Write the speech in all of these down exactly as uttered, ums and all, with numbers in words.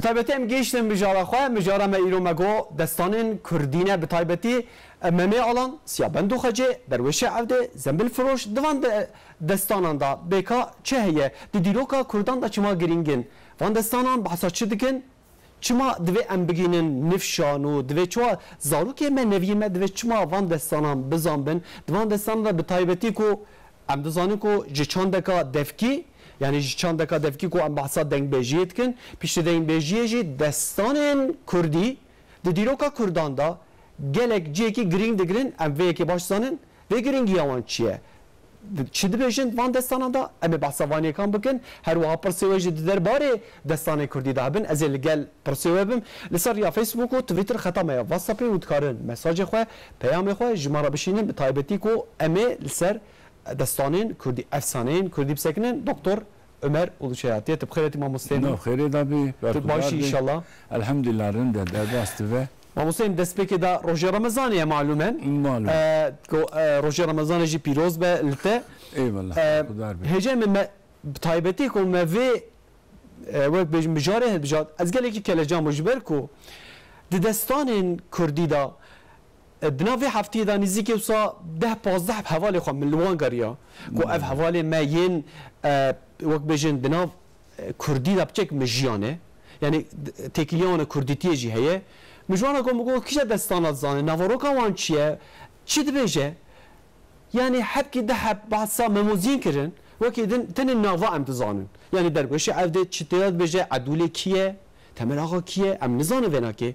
Taybetî em gihîştin mijara xwe, mijara me îro me got destanên kurdî ne, bi taybetî, e, Memê Alan, Siyabend û Xecê, Derwêşê Evdê, Zembilfiroş, di van de, destanan de bêka çi heye? Di dîroka kurdan de çima girîng in? Van destanan behsa çi dikin? Çima divê em bigihînin nifşan û divê çawa zarokê me, neviyê me divê çima van destanan bizanbin? Di van destanan de bi taybetî ku em dizanin ku ji çandeka devkî, yanî ji çandeka devkî ku em behsa dengbêjiyê dikin, piştî dengbêjiyê jî destanên kurdî di dîroka kurdan de gelek cihekî girîng digirin, em vê yekê baş dizanin. Vê giringiya wan çi ye? Di-, çi dibêjin van destanan de? Em ê behsa van yêkan bikin. Her wiha pirsê we jî di derbarê destanê kurdî de hebin. Ez ê li gel pirsê we bim. Li ser riya Facebook û Twitter xeta me ya WhatsAppê û dikarin mesajê xwe, peyamê xwe ji me re bişînin. Bi taybetî ku em ê li ser destanên kurdî, efsaneyên kurdî bisekinin. Doktor Ömer Uluçay hatiye. Tu bi xêr hatî mamosteyê min. No, xêrê de bî, Tu berxudar baş bî. Înşallah. Elhamdülillah, rind e, derbas dibe. Mamosteyê min, destpêkê de rojê Remezanê ye malûm e. Malûm. E, ku, e, rojê Remezanê jî pîroz be li te. Eyvallah, E, berxudar bî. Hêjayê min, me, bi taybetî ku me vê, e, wek bêjim, mijarê hilbijart, ez gelekî kelecan bû ji ber ku di destanên kurdî de E, di nav vê hefteyê de nêzîkî wisa deh pazdeh hevalê xwe min li wan geriya ku ev Hmm. hevalê me yên, e, wek bêjin di nav, e, kurdî de piçek mijiyan e. Yanî d-, têkiliya wan e, kurdîtiyê jî heye. Min ji wan re got, min got, kîja destana dizane, naveroka wan çi ye, çi dibêje? Yanî hebkî du heb behsa Memozîn kirin, wekî din tenê nava em dizanin. Yanî Derwêşê Evdê çi tê de dibêje, Edûlê kî ye, Temel Axa kî ye, em nizanin vênakê.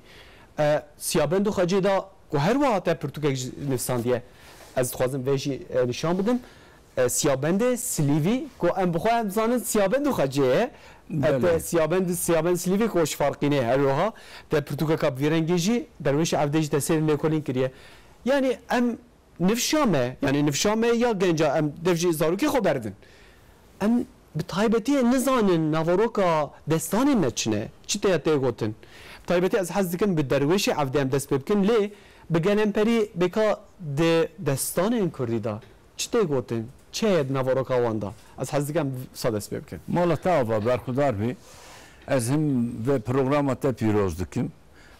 E, Siyabend û Xecê da ku her wiha te pirtûkek jî nivîsandiye. Ez dixwazim vê jî, e, nîşan bidim. E, Siyabendê Silîvî ku em bi xwe em dizanin Siyabend û Xecê ye. E, Belê. te Siyabend, Siyabend Silîvî ku ji Farqînê her wiha te pirtûkeka bi vî rengî jî Derwêşê Evdê jî te sêr lêkolîn kiriye. Yanî em nifşa me, yanî nifşa me ya genca, em dev jî zarokê xwe berdin. Em bi taybetî nizanin naveroka destanê me çi ne, çi tê tê gotin. Bi taybetî ez hez dikim bi Derwêşê Evdê em dest pê bikin, lê bi gelemperî bêka di destanên kurdî de çi tê gotin, çi heye di naveroka wan de? Ez hez dikim em wisa dest pê bikin. Mala te ava, berxudar bî. Ez him vê programa te pîroz dikim.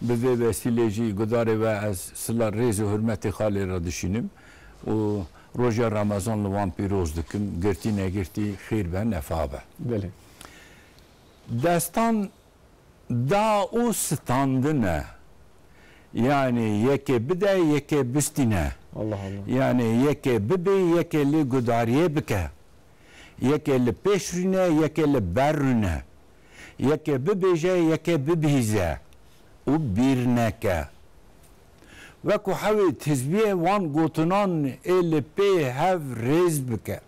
Bi vê wesîlê jî gudarê we ez sila rêz û hurmetê xalê re dişînim û roja Remezan li wan pîroz dikim. Girtî negirtî xêr be, nefa be. Belê. Destan da û standin e. Yanî yekê bide, yekê bistîne. Allah Allah. Yanî yekê bibê, yekê lê gudariyê bike. Yekê li pêş rûne, yekê li ber rûne. Yekê bibêje, yekê bibihîze û bîr neke. Wekû hewê tizbiyê wan gotinan ê li pê hev rêz bike.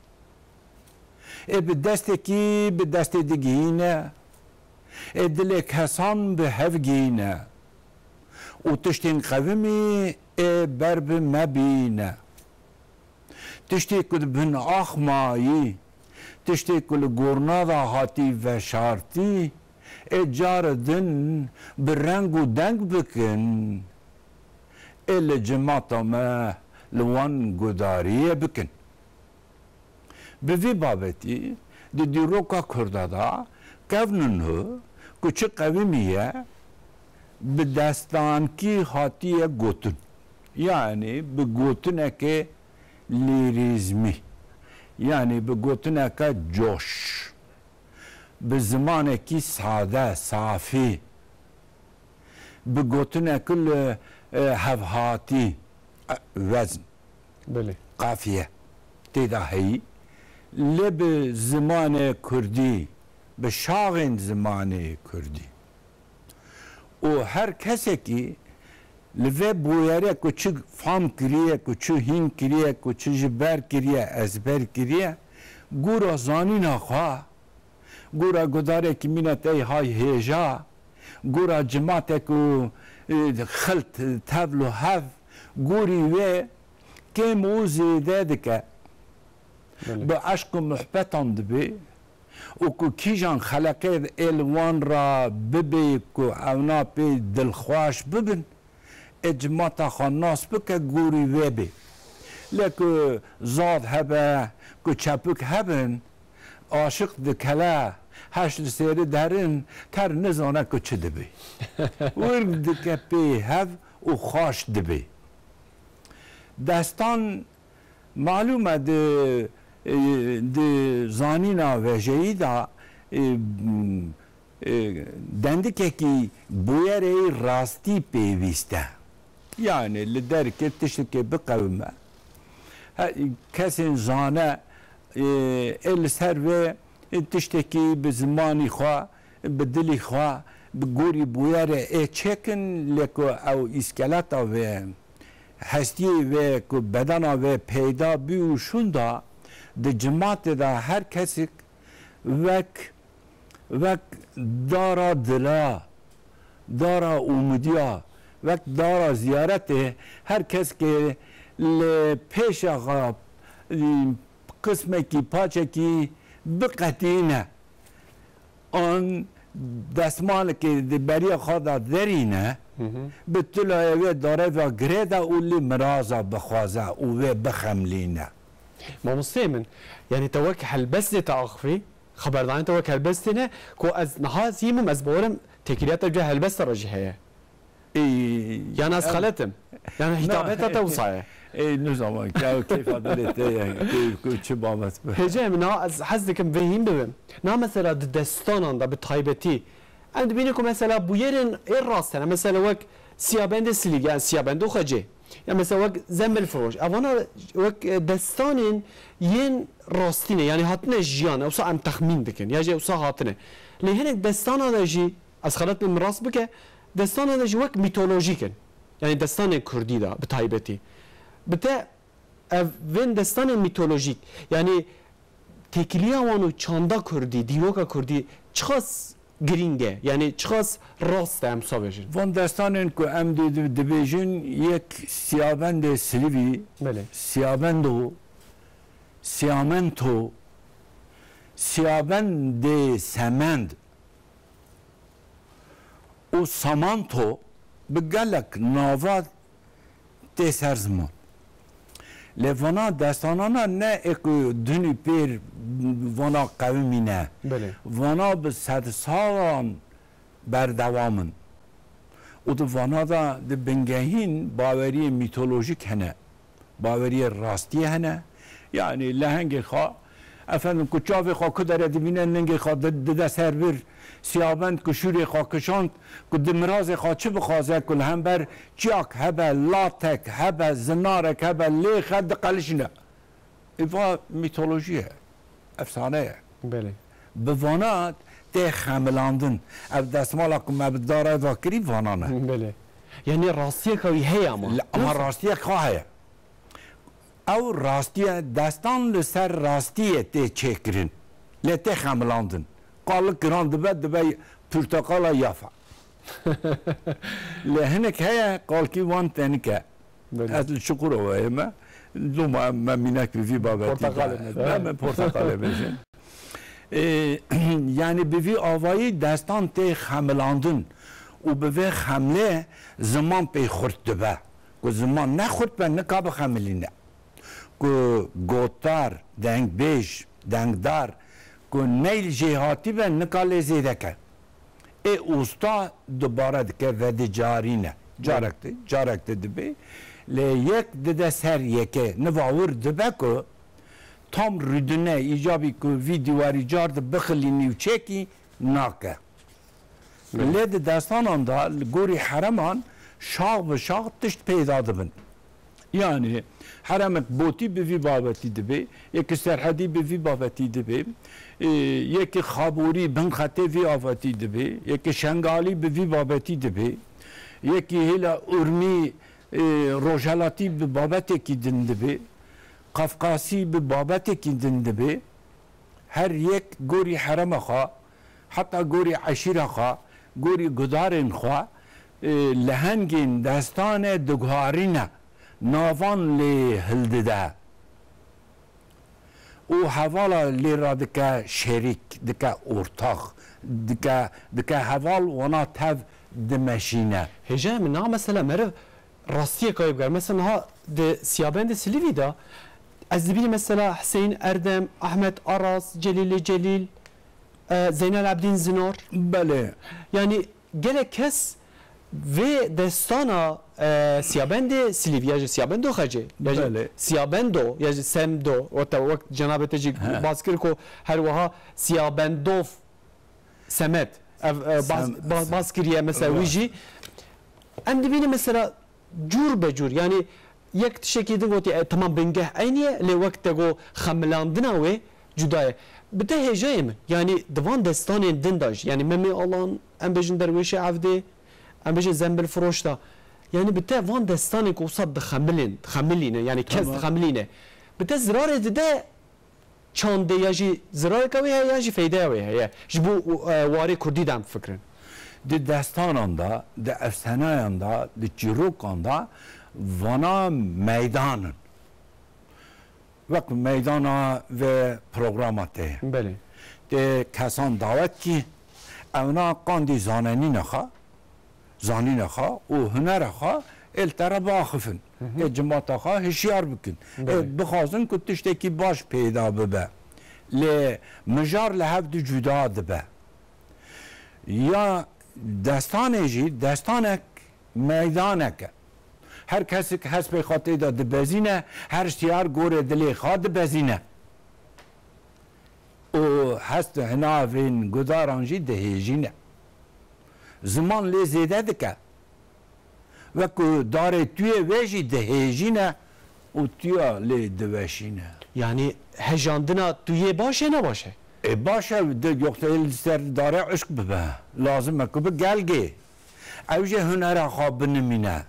Ê bi destekî bi destê digihîne, ê dilê kesan bi hev gihîne û tiştên qewimî ê ber bi me bîne. Tiştê ku di bin ax mayî, tiştê ku li gorna de hatî veşartî, ê cara din bi reng û deng bikin, ê li cimata me li wan gudariyê bikin. Bi vî babetî di dîroka Kurda de kevnino ku çi qewimî ye, bi destankî hatiye gotin. Yanî bi gotineke lîrîzmî, yanî bi gotineke coş, bi zimanekî sade, safî, bi gotineke li, e, hevhatî, e, wezn, Belê. qafiye tê de heyî, lê bi zimanê kurdî, bi şaxên zimanê kurdî. Û her kesekî li vê bûyerê ku çi fam kiriye, ku çi hîn kiriye, ku çi ji ber kiriye, ezber kiriye, gora zanîna xwe, gora gudarekî mîna tey hay hêja, gora cimatek û, e, xilt tevl û hev, gorî wê kêm û zêde dike. Belê. Bi eşq û muhbetan dibê û ku kîjan xeleqê ê li wan re bibê ku ewna pê dilxweş bibin, ê cimata xwe nas bike, gorî wê bê. Lê ku zad hebe, ku çepik hebin, aşiq dikele, Heş li sêri derin, ker nizane ku çi dibê. Wir dike pê hev û xweş dibê. Destan malûm e di, e, di zanîna vejeyî de, e, e, dendikekî bûyerê rastî pêwîst e. Yani li derkê tiştekê biqewime. He, kesên zane, e, ê li ser vê, e, tiştekî bi zimanî xwe, bi dilî xwe, bi gorî bûyerê ê çêkin, lê ku ew îskeleta vê, hestiyê vê ku bedena vê peyda bû û şûnda, di cimatê de her kesik wek, wek dara dila, dara ûmidiya, wek dara ziyaretê, her kes ke li pêşa xwe, e, qismekî, paçekî biqetîne, an desmalekê di beriya xwe de derîne, Hı hı. bi tulayê wê darê ve girêde û li miraza bixwaze û wê bixemlîne. Mamosteyê min, yani te wek helbestê te axivî, xeberdanê te wek helbestê ne, ku ez niha zî bûm, ez bawerim têkiliyata cih helbesta re jî heye. Ê, Yan ez em xelet im? Yani Na, hitabeta te wisa ye? Ê, nizama, ke-, keyfa dilê te ye, ku, ku çi babet be. Hêja min, niha ez hez dikim vê hîn bibim. Na mesela di destanan de bi taybetî, em dibînin ku mesela bûyerên ê rast hene. Mesela wek Siyabendê Silîg, yani Siyabendo Xecê. Ya mesela wek Zembilfiroş. Evana wek, e, destanên yên rastî ne. Yani hatine jiyan. Ewsa em texmîn dikin. Ya jî ewsa hatine. Lê hinek destana de jî, ez xelet bim, min rast bike, destana de jî wek mîtolojîk in. Yani destanên kurdî de bi taybetî. Bi te ev vên destanên mîtolojîk, yani têkiliya wan û çanda kurdî, dîroka kurdî çiqas girîng e? Yani çiqas rast e, em wisa bêjin? Van destanên ku em dê di-, dibêjin, yek Siyabendê Silivî, Belê. Siyabendo, Siyamento, Siyabendê Semend û Samanto bi gelek nava tê ser ziman. Lê vana destanana ne ê ku dunî pêr vana qewimîne. Belê. Vana bi sedsalan berdewam in. Û di vana de di bingehîn baweriyê mîtolojîk hene. Baweriyê rastiyê hene. Yanî lehengê xwe, efendim, ku çavê xwe ku dere dibîne, ningê xwe di-, dide ser vir, Siyabend ku şûrê xwe kişand, ku di mirazê xwe çi bixwaze, ku li hember çiyak hebe, latek hebe, zinarek hebe, lêxe diqelişîne. Ê va mîtolojî ye, efsane ye. Belê. Bi vana tê xemilandin. Ev destmala ku me bi dara eva kirî, vana ne. Belê. Yani rastiyeka wî heye ama. Li-, ama Nasıl? Rastiyek xwe heye. Ew rastiye, destan li ser rastiyê tê çêkirin. Lê tê xemilandin. Qalik giran dibe, dibe porteqala yafa. Lê hinek heye, qalkî wan tenik e. Belê. Ez li Çukurova me. Loma me mînak bi vî babetî Porteqalê de. Me de. Me, me porteqalê bêjin. Ê, yani bi vî avayî destan tê xemilandin û bi vê xemlê ziman pê xurt dibe. Ku ziman ne xurt be, nika bixemilîne. Ku gotar, dengbêj, dengdar, ku neyl jêhatî be, nika lê zêde ke. Ê usta dubare dike, vedicarîne. Carek di, carek di dibê. Lê yek dide ser yekê. Niva wir dibe ku tam rûdine, îcabî ku vî dîwarî car di bixilînî û çêkî nake. Lê di destanan de li gorî hereman şax bi şax tişt peyda dibin. Yani heremek Botî bi vî babetî dibê, yekî Serhedî bi vî babetî dibê, e, yekî Xaborî bin xetê vî avetî dibê, yekî Şengalî bi vî babetî dibê, yekî hêla Urmî, e, Rojhelatî bi babetekî din dibê, Qafqasî bi babetekî din dibê. Her yek gorî herema xwe, heta gorî eşîra xwe, gorî gudarên xwe, e, lehengên destane diguharîne, navan lê hildide û hevala lê re dike şerîk, dike ortax, dike, dike heval wana tev dimeşîne. Hêja min, niha mesela meriv rastiyê kayê biger. Mesela niha di Siyabendê Silivî de ez dibînim mesela Hüseyin Erdem, Ahmet Aras, Celîlê Celîl, E, Zeynel Abdîn Zinar. Belê. Yanî gelek kes vê destana, e, Siyabendê Silîv ya jî Siyabendo Xecê ya jî Belê. Siyabendo ya jî Semdo, weta wek cenabê te jî He. bas kir ku her wiha Siyabendof Semed ev, e, bas, Sem- bas, bas kiriye mesela wî Rast. jî. Em dibînin mesela cûr be cûr. Yanî yek tiştekî din gotî, e, temam bingeh eynî ye, lê wek te got xemilandina wê cuda ye. Bi te hêjayê min. Yanî di van destanên din de jî. Yanî Memê Alan, em bêjin Derwêşê Evdê, em bêjin Zembilfiroş da. Yanî bi te van destanên ku wisa dixemilên, dixemilîne, yanî kes Tamam. dixemilîne. Bi te zirarê dide çandê ya jî zirareke wê heye ya jî feydeya wê heye. Ji bo, e, warê kurdî de em fikirin. Di destanan de, di efsaneyan de, di çîrokan de vana meydan in. Wek meydana vê programa te ye. Belê. Tê kesan dawet kî, ewna qandî zanenîna xwe, zanîna xwe û hunera xwe ê li te re biaxifin. Hı hı. Ê cimata xwe hişyar bikin. Belê. Ê bixwazin ku tiştekî baş peyda bibe. Lê mijar li hev du cuda dibe. Ya destanê jî, destanek meydanek e. Her kesik hespê xwe tê de dibezîne, her şiyar gorê dilê xwe dibezîne. Û hest hinavên gudaran jî dihêjîne. Ziman lê zêde dike. Wek ku darê tuyê wê jî dihêjîne û tuya lê diweşîne. Yanî hejandina tuyê baş e, ne baş e? Ê, baş e, di, yoxsa li ser darê uşk bibe. Lazim e ku bi gelgê. Ew jê hunera xwe binimîne.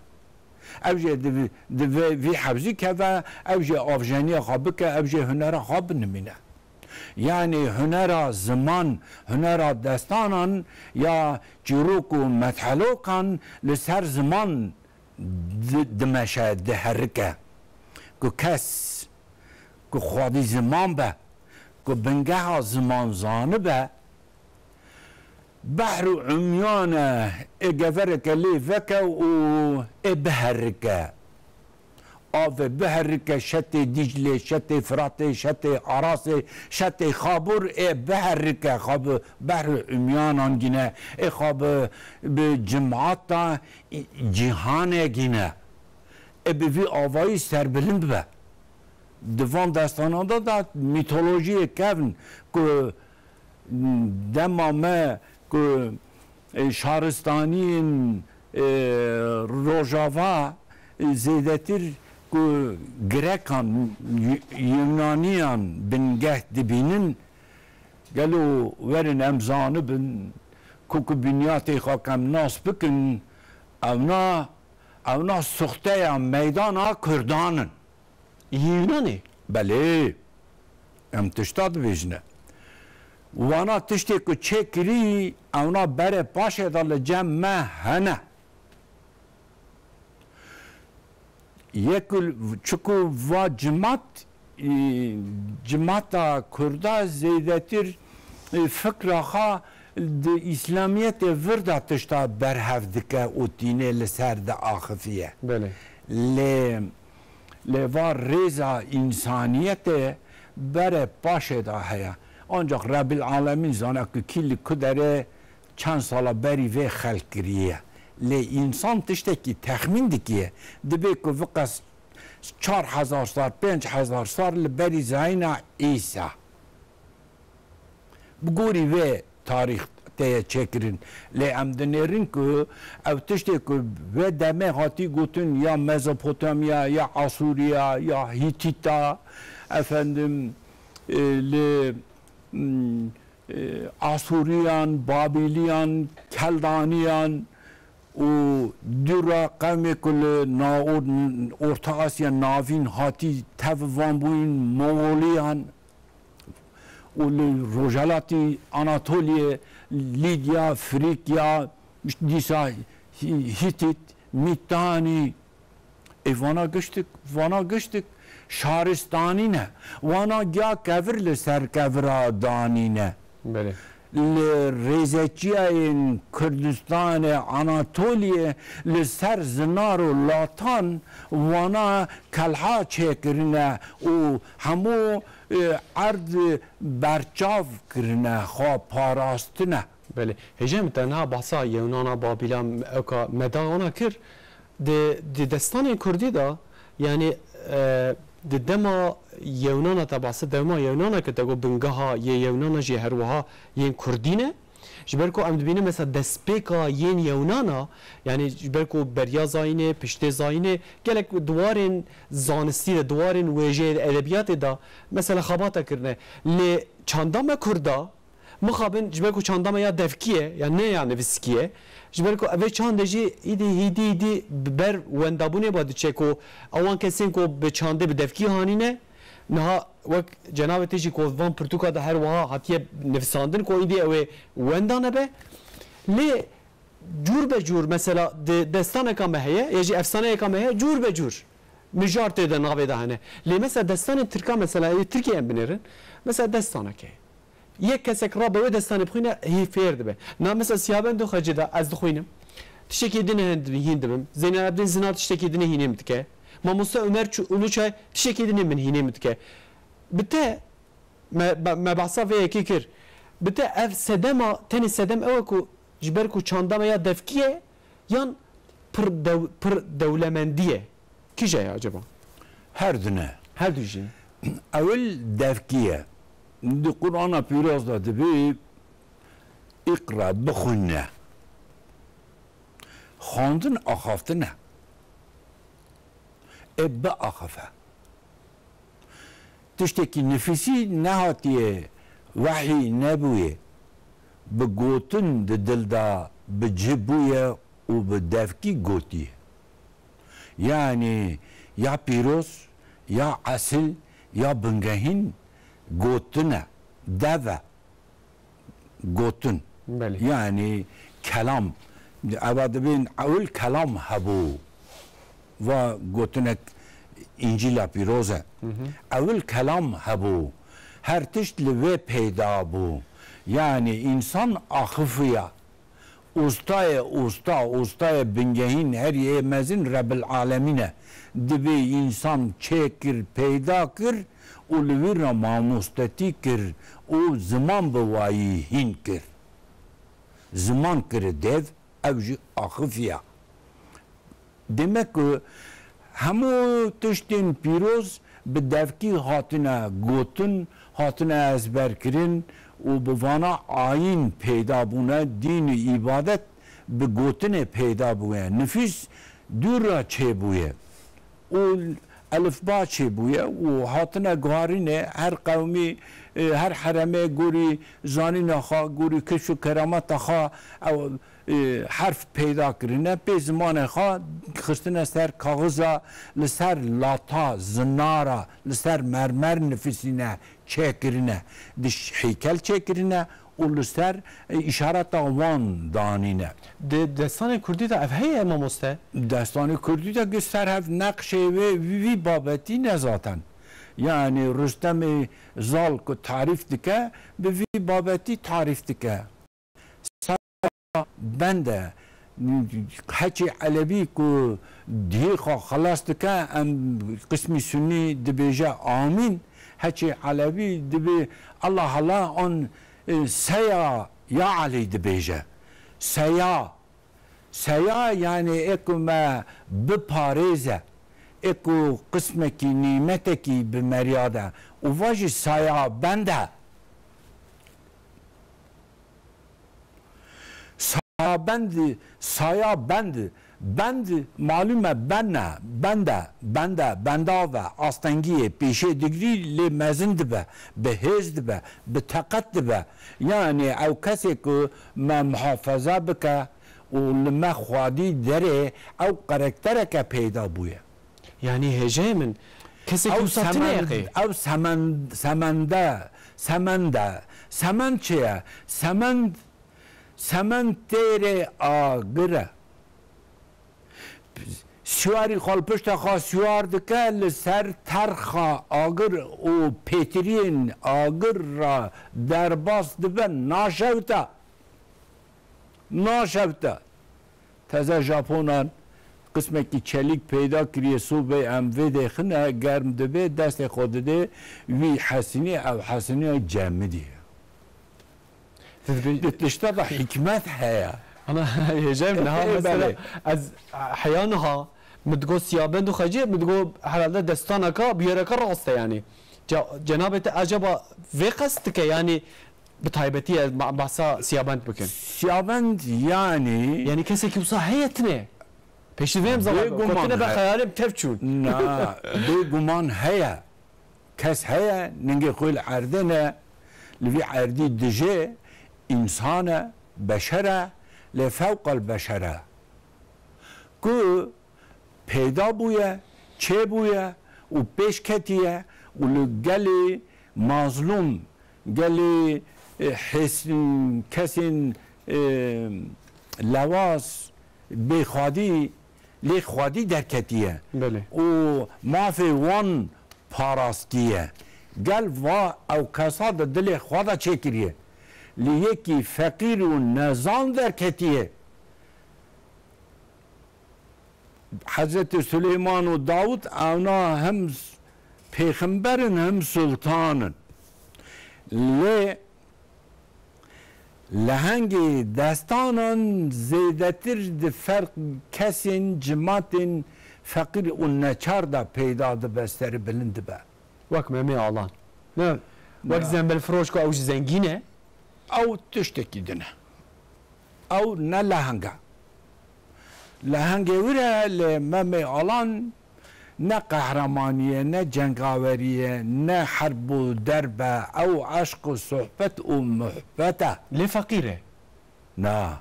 Ew jê di, di vê, vî hevzî keve, ew jê avjeniya xwe bike, ew jê hunera xwe binimîne. Yanî hunera ziman, hunera destanan ya çîrok û methelokan li ser ziman di-, dimeşe, diherike. Ku kes, ku xwedî ziman be, ku bingeha ziman zanibe, behr û umyane ê gevereke lê veke û ê biherike. Avê biherike şetê Dîclê, şetê Firatê, şetê Arasê, şetê Xabûr ê biherike, xwe bi behr û umyanan gîne, ê xwe bi, bi cimata cîhanê gîne. Ê bi vî avayî serbilind be. Di van destanan de, de mîtolojiyê kevn ku dema me ku, e, şaristaniyên, e, Rojava, e, zêdetir ku Grekan, Y-, Yunaniyan bingeh dibînin, gelo werin em zanibin ku, ku binyatê xwe kem nas bikin, ewna, ewna suxteya meydana Kurdan in. Yunanê? Belê. Em tişta dibêjine. Wana tiştê ku çêkirî, ewna berê paşê de li cem me hene. Yek, çiku va cimat, e, cimata Kurda zêdetir, e, fikra xwe di Îslamiyetê vir de tişta berhev dike û tînê li ser diaxifiye. Belê. Lê, lê va rêza însaniyetê berê paşê de heye. Ancak Rebil Alemîn zane ku kî li ku derê çend sala berî vê xelk kiriye. Lê însan tiştekî texmîn dikiye. Dibê ku viqas çar hezar sal, pênc hezar sal li berî zayîna Îsa. Bi gorî vê tarîx tê ye çêkirin. Lê em dinêrin ku ev tiştê ku vê demê hatî gotin ya Mezopotamya, ya Asûriya, ya Hîtîta, efendim, e, li, m, e, Asûriyan, Babîliyan, Keldaniyan û dûra qewmê ku li na-, Orta Asya Navîn hatî tev van bûyîn, Moxoliyan, û li rojhelatî Anatoliyê, Lîdya, Frîkya, dîsa Hî-, Hîtît, Mîtanî, ê vana giştik, vana giştik şaristanî ne. Wana giya kevir li ser kevira danîne. Belê. li rêzeçiyayên Kurdistanê, Anatoliyê, li ser zinar û latan wana kelha çêkirine û hemû, e, erd berçav kirine, xwe parastine. Belê. Hêje min te niha behsa Yewnana, Babîla, ewka Meda wana kir. Di, di destanên Kurdî de, yanî, e, di dema Yewnana te behsa dema Yewnana kir, te got bingeha yê Yewnana jî her wiha yên Kurdî ne. Ji ber ku em dibînin mesela destpêka yên Yewnana, yanî ji ber ku beriya zayînê, piştê zayînê, gelek di warên zanistî de, di warên wêjeyê de, edebiyatê de mesela xebata kirine. Lê çanda me Kurda, mixabin ji ber ku çanda me ya devkî ye, ya ne ya nivîskî ye, ji ber ku vê çandê jî îdî hîdî hîdî bi ber wendabûnê ve diçe ku ewan kesên ku bi çandê bi devkî hanîne, niha wek cenabê te jî ku van pirtûka de her wiha hatiye nivîsandin ku îdî ew ê wenda nebe. Lê cûr be cûr, mesela di destaneka me heye, ya jî efsaneyeka me heye, cûr be cûr mijar tê de navê de hene. Lê mesela destanên Tirka, mesela ê Tirkiyê em binêrin, mesela destanek heye. Yek kesek rabe wê destanê bixwîne, hî fêr dibe. Na mesela Siyabendo Xecê de ez dixwînim. Tiştekî din hîn dibim. Zeynelabdîn Zinar tiştekî din hînê min dike. Mamoste Ömer Çu-, Uluçay tiştekî din min hînê min dike. Bi te me, me, me behsa vê yekê kir. Bi te ev sedema, tenê sedem ew e ku ji ber ku çanda me ya devkî ye, yan pir dew-, pir dewlemendî ye? Kîje ye acaba? Her du ne. Her du jî. Ewil devkî ye. Di Qur'ana Pîroz de dibê, "Îqra", bixwîne. Xwendin axaftin e. Ê biaxife. Tiştekî nifîsî nehatiye, wehî nebûye. Bi gotin di dil de bi cih bûye û bi devkî gotiye. Yanî ya pîroz, ya esil, ya bingehîn gotin e, dev e. Gotin. Belê. Yanî kelam. Eva dibên ewil kelam hebû. Va gotinek Încîla Pîroz e. Hı hı. Ewil kelam hebû. Her tişt li vê peyda bû. Yanî însan axifiya. Ustayê usta, ustayê bingehîn, herî yê mezin Rebil Alemîn e. Dibê însan çêkir, peyda kir û li wî re mamostetî kir û ziman bi wayî hîn kir. Ziman kiri dev, ew jî axifiya. Demek ku hemû tiştên pîroz bi devkî hatine gotin, hatine ezberkirin û bi vana ayîn peyda bûne, dîn û îbadet bi gotinê peyda bûye. Nifîs dûr re çêbûye û elifba çêbûye û hatine guharînê her qewmî, e, her heremê gorî zanîna xwe, gorî keş û kerameta xwe ew e, herf peyda kirine, pê zimanê xwe xistine ser kaxiza, li ser lata, zinara, li ser mermer nifisîne, çêkirine. Di ş-, heykel çêkirine û li ser, e, îşareta wan danîne. Di destanê kurdî de ev heye, mamoste? Destanê kurdî de gi ser hev neqşê wê, vî, vî babetî ne zaten. Yanî Rustemê Zal ku tarîf dike, bi vî babetî tarîf dike. Saya bend e. Heçê Elewî ku dihê xwe xelas dike, em qismî Sunnî dibêje amîn. Heçê Elewî dibê Allah Allah an, e, saya ya Elî dibêje. Saya. Saya yanî ê ku me biparêze, ê ku qismekî nîmetekî bi meriya de. Û va jî saya bend e. Saya bend, saya bend, bend malûm e, ben e, bend e, bend e, bendav e, astengiyê pêşê digirî lê mezin dibe, bi hêz dibe, bi teqet dibe. Yanî ew kesê ku me muhafaza bike û li me xwedî derê ew karaktereke peyda bûye. Yanî hêjeyê min, kesê Ew wisa tune semend, yaqê. Ew semend, semende, semende, semend çi ye? Semend Semend têrê agir e. Siwarî xwe li pişta xwe siwar dike, li ser terxa agir û pêtiriyên agir re derbas dibe, naşewite. Naşewite. Teze Japonan qismekî çelîk peyda kiriye, sobê em vê dêxine, germ dibe, destê xwe didê wî hesinî, ew hesiniya cemidî ye. Di tişta de hikmet heye. Ana, hêjayim niha Ê, mesela belê. Ez heya niha min digot siyabend û xecê, min digot herhalde destaneka, biyareka rast e yani. Ca-, cenabê te acaba vê qest dike yani, bi taybetî ez ba-, behsa siyabend bikin. Siyabend yani Yani kesekî wisa heye tine. Pêşî vê em zaten Bêguman kotine be he- xeyalê bi tev çûn. Na, bêguman heye. Kes heye, ningê xwe li erdê ne, li vî erdî dijê, însan e, beşer e, lê fewqal beşer e. Ku peyda bûye, çêbûye û pêş ketiye û li gelê mazlûm, gelê, e, hês-, kesên, e, lewaz, bêxwedî, lê xwedî derketiye. Belê. Û mafê wan parastiye. Gel va ew kesa di dilê xwe de çêkiriye. Li yekî feqîr û nezan derketiye. Hezretî Suleyman û Dawud ewna hem s-, pêxember in hem sultan in. Lê lehengê destanan zêdetir di ferq kesên cimatên feqîr û neçar de peyda dibe, serî bilind dibe. Wek Memê Alan. Ne, wek Ya. Zembilfiroş ku ew ji zengîn e. Ew tiştekî din e. Ew ne leheng e. Lehengê wir e, lê Memê Alan ne qehremanî ye, ne cengawerî ye, ne herb û derb e. Ew eşq û sohbet û muhbet e. Lê feqîr e. Na.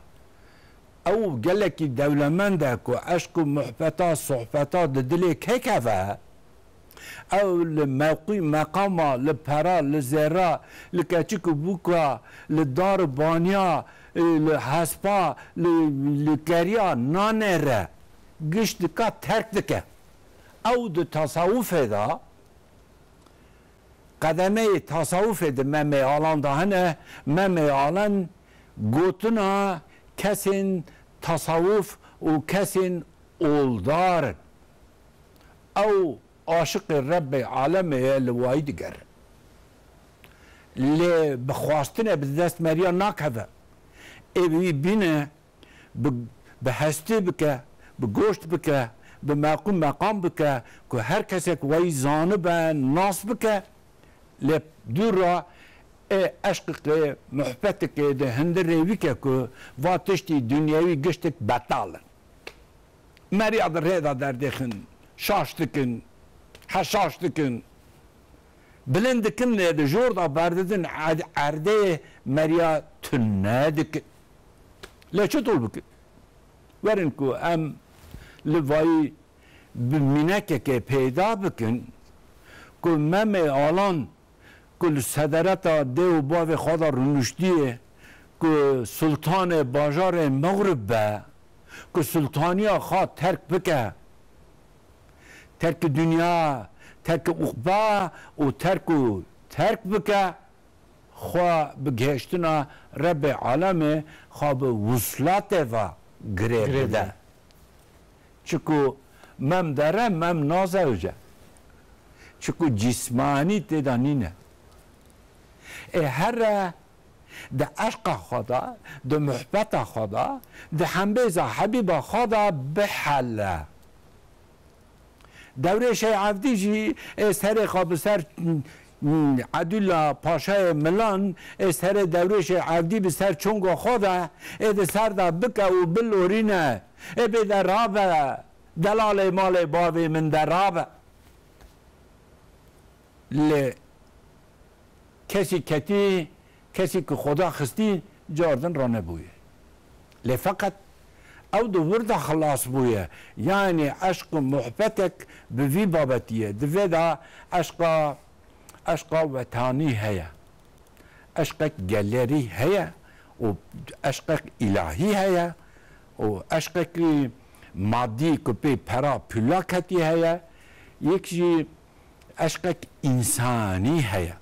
Ew gelekî dewlemend e ku eşq û muhbeta, sohbeta di dilê kê keve, ew li mewqî meqama, li pera, li zêra, li keçik û bûka, li dar û baniya, e, li hespa, li, li keriya nanêre, giş dika terk dike. Ew di tasawufê de, qedemeyê tasawufê di Memê Alan de hene, Memê Alan gotina kesên tasawuf û kesên oldar in. Ew aşiqê Rebbê alemê ye, li wayî digere. Lê bi xwastine bi dest meriya nakeve. Ê bi wî bîne, bi, bi hestê bike, bi goşt bike, bi meqûm meqam bike, ku her kesek weyî zanibe, nas bike, lê dûr ra ê eşqikê, muhbetikê di hundirê wî ke ku va tiştî dinyewî giştik betal in. Meriya di rê de derdêxin, şaş dikin, heşaş dikin. Bilind dikin lê di jor de berdidin erd-, erdê meriya tune dikin. Lê çitur bikin? Werin ku em li vayî bi mînekekê peyda bikin ku Memê Alan ku li sedereta dê û bavê xwe de rûniştiye, ku sultanê bajarê Mexrib be, ku sultaniya xwe terk bike, terk dinya, terk uqba û terk û terk bike, xwe bi gihiştina Rebbê alemê xwe bi wuslatê ve girê Girê bide. bide. Çiku Mem dere, Mem nazewice. Çiku cismanî tê de nîne. Ê here di eşqa xwe de, di muhbeta xwe de, di hembêza hebîba xwe de bihele. Dewrêşê Evdî jî ê serê xwe bi ser, mm, Edûla Paşayê Milan, ê serê Dewrêşê Evdî bi ser çonga xwe de, ê di ser de bike û bilorîne, ê bêde rabe, delalê malê bavê min de rabe. Lê kesî ketî, kesî ku Xweda xistî, cardin ranebûye. Lê feqet ew di wir de xilas bûye. Yanî eşq û muhbetek bi vî babetî ye. Di vê de eşqa, eşqa wetanî heye. Eşqek gelerî heye û eşqek îlahî heye û eşqekî madî ku pê pera pula ketî heye, yek jî eşqek însanî heye.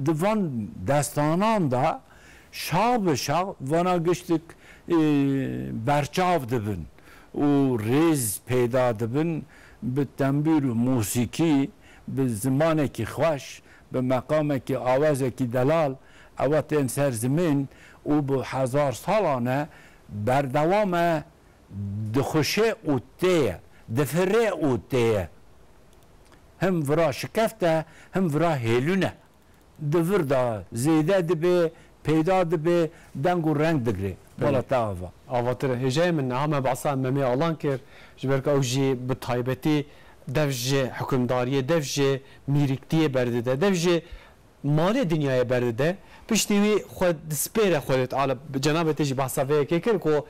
Di van destanan de şax bi şax vana giştik, e, berçav dibin û rêz peyda dibin, bi tembûr û musîkî, bi zimanekî xweş, bi meqamekî awazekî delal, ewa tên ser zimên û bi hezar salan e berdewam e, dixuşe û tê ye, difire û tê ye. Him vira şikeft e, him vira hêlûn e. Di vir de zêde dibe, peyda dibe, deng û reng digre. Belê. Bala te ava. Avatir e. Hêjayê min niha me behsa Memê Alan kir, ji ber ku ew jî bi taybetî dev ji hukimdariyê, dev ji mîriktiyê berdide, dev ji malê dinyayê berdide. Piştî wî xwe dispêre Xwedê Teala. Cenabê te jî behsa vê yekê kir ku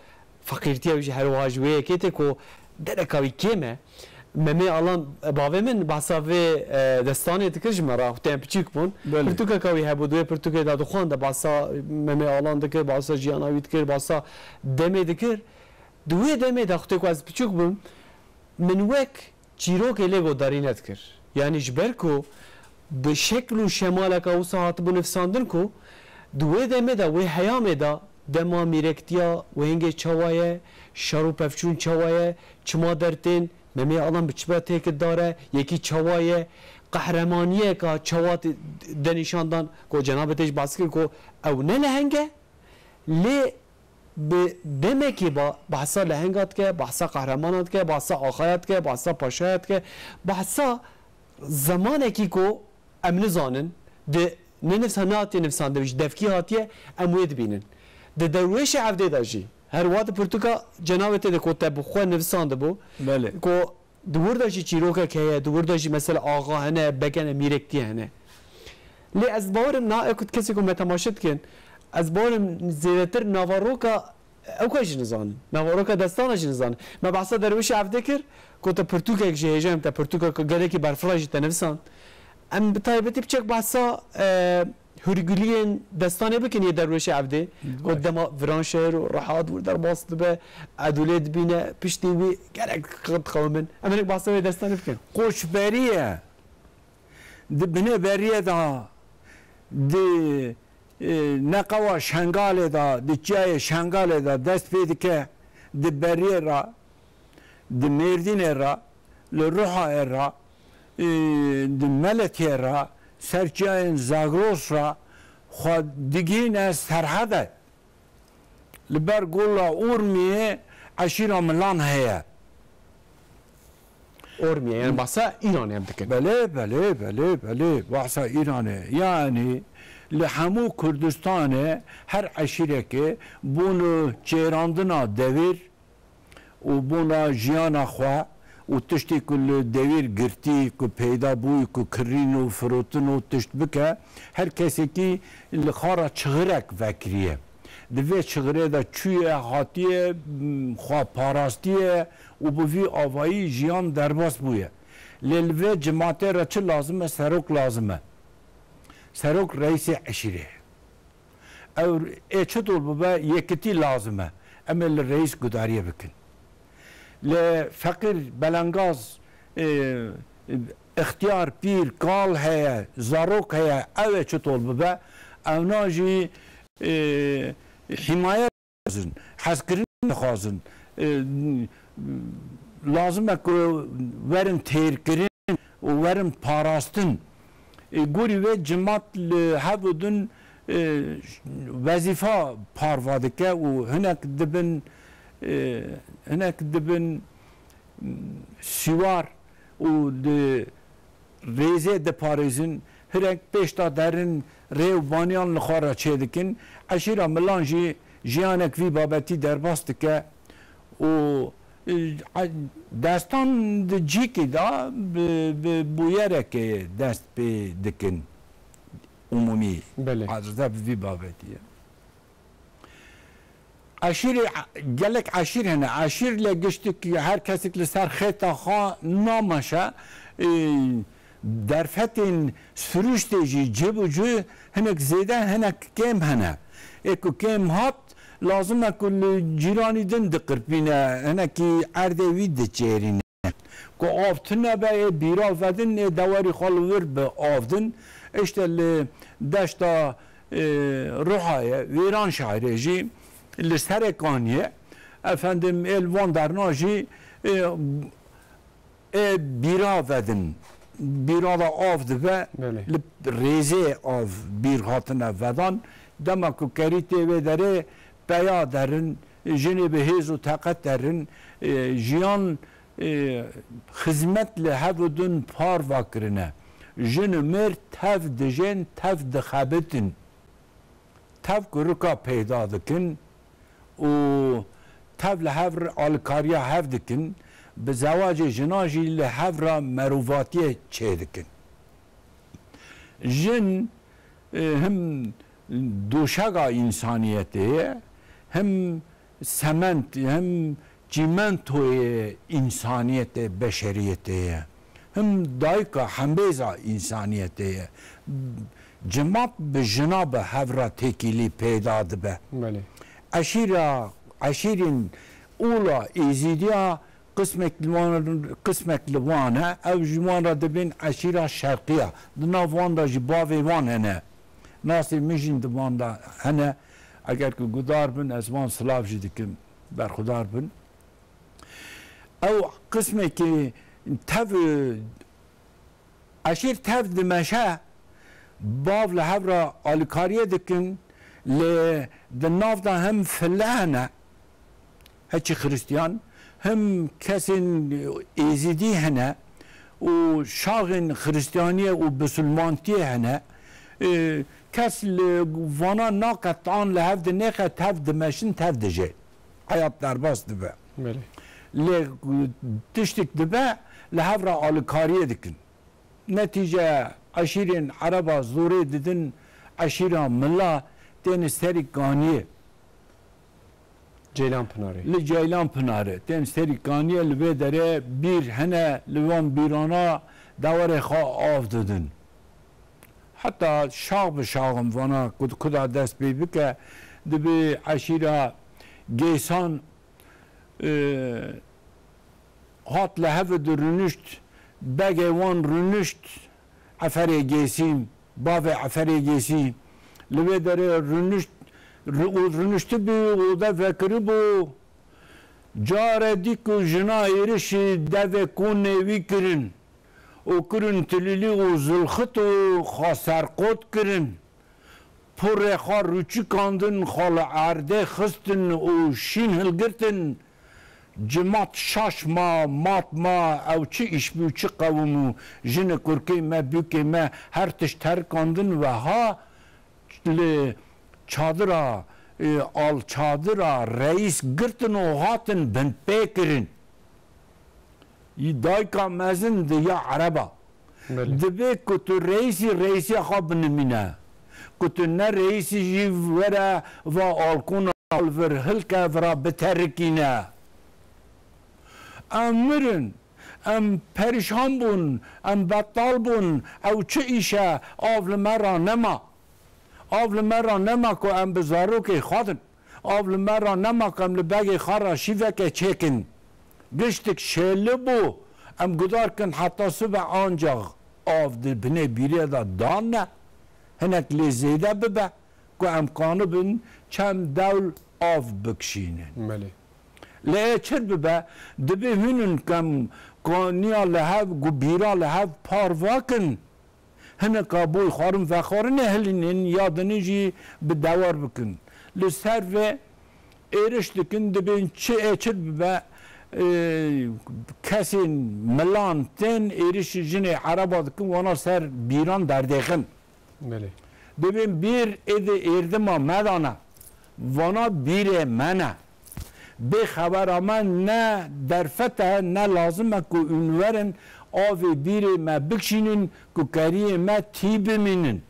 feqîrtiya wî jî her wiha ji wê yekê tê ku dereka wî kêm e. Memê Alan, bavê min behsa vê, e, destanê dikir ji me re, te em piçûk bûn. Belê. Pirtûkeka wî hebû, di wê pirtûkê de dixwande, behsa Memê Alan dikir, behsa jiyana wî dikir, behsa demê dikir. Di wê demê de, xwedê ku ez piçûk bûm, min wek çîrokê lê guhdarî nedikir. Yanî ji ber ku bi şekl û şemaleka wisa hatibû nivîsandin ku di wê demê de, wê heyamê de dema mîrektiya wê hingê çawa ye, şer û pevçûn çawa ye, çima dertên, Memê Alan bi çi be têkildar e, yekî çawa ye, qehremaniyeka çawa tê-, de nîşan dan ku cenabê te jî behs kir ku ew ne leheng e, lê bi demekê ba-, behsa lehenga dike, behsa qehremana dike, behsa axaya dike, behsa paşaya dike, behsa zemanekî ku em nizanin, di ne nivsa-, nehatiye nivîsandin, ji devkî hatiye, em wê dibînin. Di Derwêşê Evdê de jî, her wiha di pirtûka cenabê te de ku te bi xwe nivîsandibû, Belê. ku di wir de jî çîrokek heye, di wir de jî mesela axa hene, beg hene, mîrektî hene. Lê ez bawerim na ew kesê ku me temaşe dikin, ez bawerim zêdetir naveroka ew ka jî nizanin. Naveroka destana jî nizanin. Me behsa Derwêşê Evdê kir, ku te pirtûkek jî hêja em te pirtûkek gelekî berfireh jî te nivîsand. Em bi taybetî biçek behsa, e, hûrguliyên destanê bikin yê Derwêşê Evdê. Baş. Ku dema Viranşehir û Riha di wir derbas dibe, Edûlê dibîne, piştî wî gelek dixewimin. Em hinek behsa wê destanê bikin. Koçberiye, di binê beriye de, di e, neqewa Şengalê de, di çiyayê Şengalê de dest pê dike, di Beriyê re, di Mêrdînê re, li Ruhayê re, e, di Meletiyê re, ser çiyayên Zagros re xwe digihîne Serhedê. Li ber gola Urmiyê eşîra Milan heye. Ormiye, yani bahsa Îranê em dikin. Belê, belê, belê, belê. Bahsa Îranê. Yani li hemû Kurdistanê her eşîrekê bono çêrandina dewîr û bona jiyana xwe û tiştê ku li dewîr girtî, ku peyda bûyî, ku kirîn û firotin û tişt bike, her kesekî li xwe re çixirek vekiriye. Di vê çixirê de çûye, hatiye, m, xwe parastiye û bi vî avayî jiyan derbas bûye. Lê li vê cimatê re çi lazim e? Serok lazim e. Serok reîsê eşîrê ye. Ew ê çitor bibe, yekitî lazim e. Em ê li reîs gudariyê bikin. Lê feqîr, belengaz, e, ixtiyar, pîr, kal heye, zarok heye, ew ê çitor bibe? Ewna jî, e, hîmaye dixwazin, hezkirin dixwazin, e, lazim e ku werin têrkirin û werin parastin. E, gorî wê cimat li hev û din, e, wezîfa parva dike û hinek dibin, e, hinek dibin, m, siwar û di rêzê diparêzin, hirek pêş de derin, rê û baniyan li xwe re çêdikin. Eşîra Milan jî jiyanek vî babetî derbas dike û, e, destan di cîkî de bi, bi bûyerekê dest pê dikin umûmî. Belê. Arze bi vî babetî ye. Eşîrê, gelek eşîr hene. Eşîr lê giştik her kesik li ser xêta xwe nameşe. Ê, derfetên siruştê jî cib û cû hinek zêde, hinek kêm hene. Ê ku kêm hat, Lazim e ku li cîranî din diqirpîne, hinekî erdê wî diçêrîne. Ku av tune be, ê bîra vedin, ê dewarî xwe li wir bi av din. Îşte li deşta, e, Ruhayê, Wêranşehirê jî, li Serêkaniyê, efendim, ê li van derna jî, e, ê bîra vedin. Bîra de av dibe, Belê. Li rêzê av bîr hatine vedan. Dema ku kerî tê wê derê, peya derin, jinê bi hêz û teqet derin, e, jiyan, e, xizmet li hev û din parva kirine. Jin û mêr tev dijên, tev dixebitin. Tev kurika peyda dikin û tev li hev re alikariya hev dikin, bi zewacê jina jî li hev re merovatiyê çêdikin. Jin, e, him doşega însaniyetê ye, him sement, him çîmentoyê însaniyetê, beşeriyetê ye. Him dayika hembêza însaniyetê ye. Cimat bi jina bi hev re têkilî peyda dibe. Belê. Eşîra, eşîrên ola Êzîdiya qismek li wan, qismek li wan e. Ew ji wan re dibên eşîra şerqiya. Di nav wan de jî bavê wan hene. Nasê min jî di wan de hene. Eger ku gudar bin, ez wan silav jî dikim. Berxudar bin. Ew qismekî tev, eşîr tev dimeşe, bav li hev re alîkariyê dikin, lê di nav de hem file hene, heçî xiristiyan, hem kesên êzîdî hene û şaxên xiristiyaniyê û bisilmantiyê hene. E, kes li vana naqe, tan li hev dinêxe, tev dimeşin, tev dijê. Heyat derbas dibe. Belê. Lê tiştik dibe, li hev re alîkariyê dikin. Netîce eşîrên ereba zorê didin eşîra Mila, tên serî kaniyê. Ceylan Pinarê. Li Ceylan Pinarê. Tên serî kaniyê, li vê derê bîr hene, li wan bîrana dewarê xwe av didin. Heta şax bi şaxim vana ku, ku da dest pê bike, dibê eşîra Gêsan, e, hat li hev di rûnişt, begê wan rûnişt, Eferê Gêsî, bavê Eferê Gêsî, li vê derê rûnişt, rû-, û rûniştibû û de vekiribû, care dî ku jina êrişî devê konê wî kirin û kirin tilîlî û zilxit û xwe serqot kirin. Porê xwe rûçikandin, xwe li erdê xistin û şîn hilgirtin. Cimat şaş ma, mat ma, ew çi îş bû, çi qewim û jin û kurkê me, bûkê me, her tişt terikandin, weha li çadira, e, al çadira reîs girtin û hatin binpê kirin. Dayika mezin di ya ereba. Belê. Dibê ku tu reîsî, reîsiya xwe binimîne. Ku tu ne reîsî jî were va alkona li vir hilke, vira biterikîne. Em mirin, em perîşan bûn, em betal bûn, ew çi îş e, av li me re nema. Av li me re nema ku em bi zarokê xwe din. Av li me re nema ku em li begê xwe re şîveke çêkin. Giştik şêli bû. Em gudar kin heta sibe, ancax av di binê bîrê de dan ne. Hinek lê zêde bibe ku em kanibin çend dewl av bikişînin. Belê. Lê ê çir bibe, dibê hûn in ku em kaniya li hev, ku bîra li hev parva kin. Hineka boy xwarin vexwarinê hilînin ya dinê jî bi dewar bikin. Li ser vê êriş dikin, dibên çi ê çi bibe, e, kesên milan tên êrişî jinê ereba dikin, wana ser bîran derdêxin. Belê. Dibên bîr êdî êrdima me dane. Vana bîrê me ne. Bê xebera me ne derfet e, ne lazim e ku hûn werin avê bîrê me bikişînin ku keriyê me tî bimînin.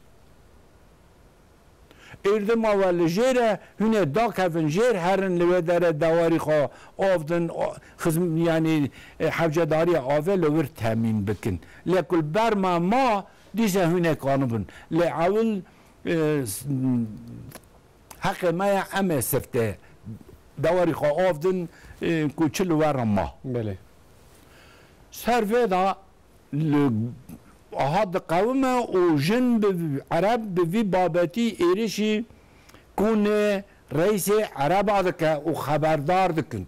Êrdima we li jêr e, hûn ê dakevin jêr, herin li wê derê dewarî xwe av din, o, xizm-, yanî, e, hewcedariya avê li wir temîn bikin. Lê ku li ber me ma, dîse hûn ê kanibin. Lê ewil, e, s-, Heqê me ye em ê sifte dewarî xwe avdin, e, ku çi li we re ma. Belê. Ser vê de li aha diqewime û jin bi ereb bi vî babetî êrişî kûnê reysê ereba dike û xeberdar dikin.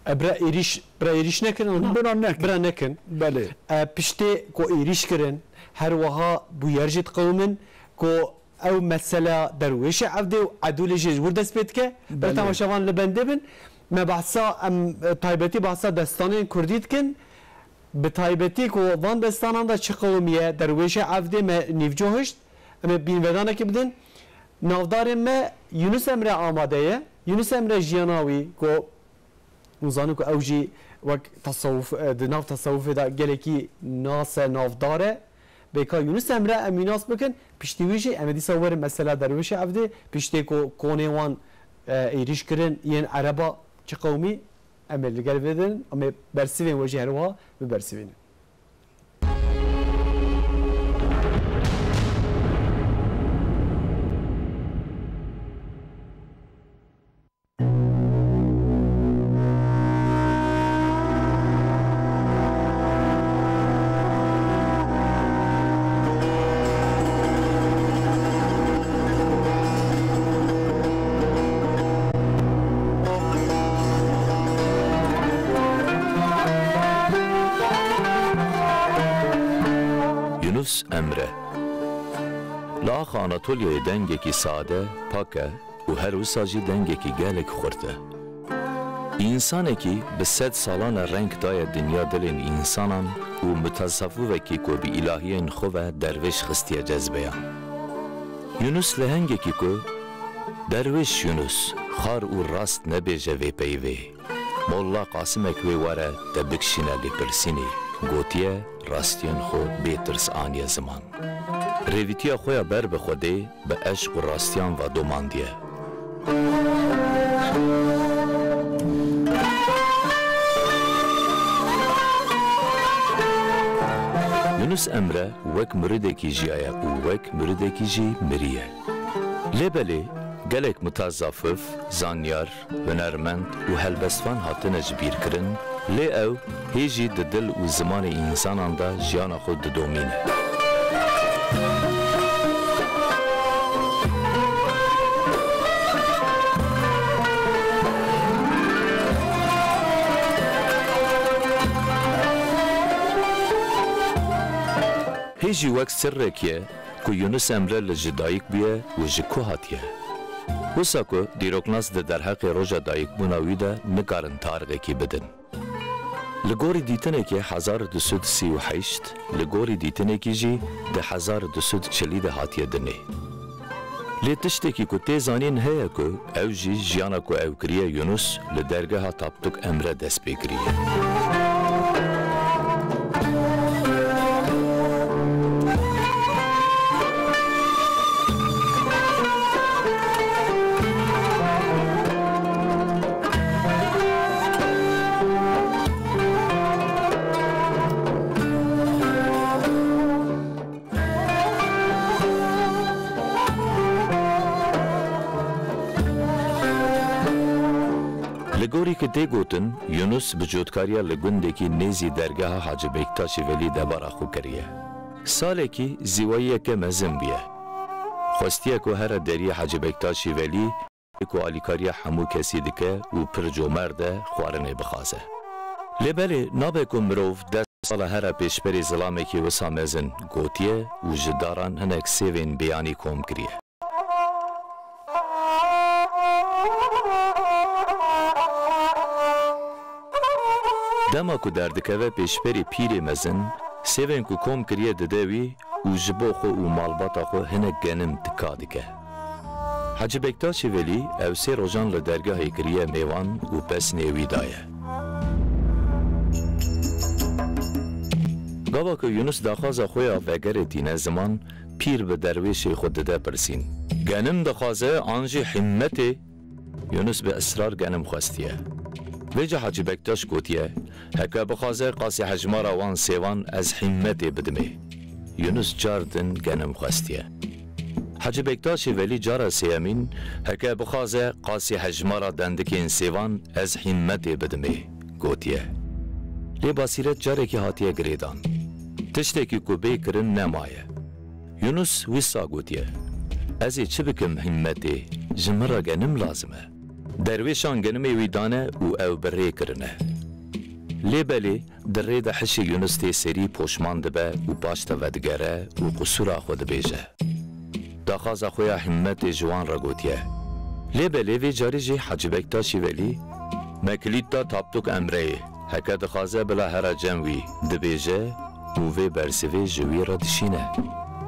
E, bira êrîş, bira êrîş nekin ona? Bira nekin. Bira nekin. Belê. E, piştê ku êrîş kirin, her wiha bûyer jî diqewimin ku ew mesela derwêşê evdê û edûlê jî ji wir dest pê dike. Belê. Temaşevan li bendê bin. Me behsa, em, e, taybetî behsa destanên kurdî dikin. Bi taybetî ku van destanan de çi qewimî ye, derwêşê evdê me nîvco hişt. Em ê bînvedanekê bidin. Navdarê me Yunus Emre amade ye. Yunus Emre jiyana wî ku hûn zanin ku ew jî wek tesewuf, e, di nav tesewufê de gelekî nas e, navdar e. Bêka Yunus Emre em wî nas bikin, piştî wî jî em ê dîsa werin mesela derwêşê evdê, piştê ku konê wan, e, êrîş kirin, yên ereba çi qewimî, em ê li gel vê din, em ê bersivên we jî her wiha bibersivînin. Yunus Emre. Li axa Anatolyayê dengekî sade, pak e û her wisa jî dengekî gelek xurt e. Însanekî bi sed salan e reng daye dinya dilên însanan û mutasewifekî ku bi îlahiyên xwe ve dervêş xistiye cezbeyan. Yunus lehengekî ku derwêş Yunus, xar û rast nebêje vê peyvê. Molla Qasimek wê were te bikişîne lêpirsînê, gotiye, rastiyên xwe bê tirs aniye ziman. Rêvîtiya xwe ya ber bi Xwedê, bi eşq û rastiyan ve domandiye. Yunus Emre wek miridekî jiyaye û wek miridekî jî miriye. Lê belê gelek mutazafif, zanyar, hunermend û helbestvan hatine ji bîr kirin, lê ew hê jî di dil û zimanê însanan de jiyana xwe didomîne. Hê jî wek sirrek ye ku Yunus Emre li ji dayik bûye û ji ku hatiye. Wisa ku dîroknas di derheqê roja dayikbûna wî de nikarin tarixekî bidin. Li gorî dîtinekê hezar du sed sî û heşt, li gorî dîtinekî jî di hezar du sed çilî de hatiye dinê. Lê tiştekî ku tê zanîn heye ku ew jî jiyana ku ew kiriye Yunus li dergeha Tapduk Emre dest pê kiriye. Li gorî ku tê gotin, Yunus bi cotkariya li gundekî nêzî dergeha Hacî Bektaşî Velî debara xwe kiriye. Salekî zîwayiyeke mezin bûye. Xwestiye ku here deriyê Hacî Bektaşî Velî, ku alîkariya hemû kesî dike û pir comerd e, xwarinê bixwaze. Lê belê nabe ku mirov deh sala here pêşberî zilamekî wisa mezin gotiye û ji daran hinek sêvên bêyanî kom kiriye. Dema ku derdikeve pêşberî pîrê mezin, sêvên ku kom kiriye dide wî û ji bo xwe û malbata xwe hinek genim tika dike. Hacî Bektaşî Velî ew sê rojan li dergehê kiriye mêvan û pesnê wî daye. Gava ku Yunus daxwaza xwe ya vegerê tîne ziman, pîr bi derwêşê xwe dide pirsîn. Genim dixwaze an jî himmetê? Yunus bi israr genim xwestiye. Vêca Hacî Bektaş gotiye, heke bixwaze qasî hejmara wan sêvan ez himmetê bidimê. Yunus car din genim xwestiye. Hecî Bektaşê Velî cara sêyemîn, heke bixwaze qasî hejmara dendikên sêvan ez Hîmmetê bidimê, gotiye. Lê Basîret carekî hatiye girêdan. Tiştekî ku bê kirin nemaye. Yunus wisa gotiye, ez ê çi bikim Hîmmetê, ji min re genim lazim e. Derwêşan genimê wî dane û ew bi rê kirine. Lê belê, di rê de hişê Yunus tê serî poşman dibe û paş de vedigere û qusûra xwe dibêje. Daxwaza xwe ya Hîmmetê ji wan re gotiye. Lê belê vê carê jî Hecî Bektaşî Velî, me kilît da Tapduk Emreyê. Heke dixwaze bila here cem wî, dibêje û vê bersivê ji wî re dişîne.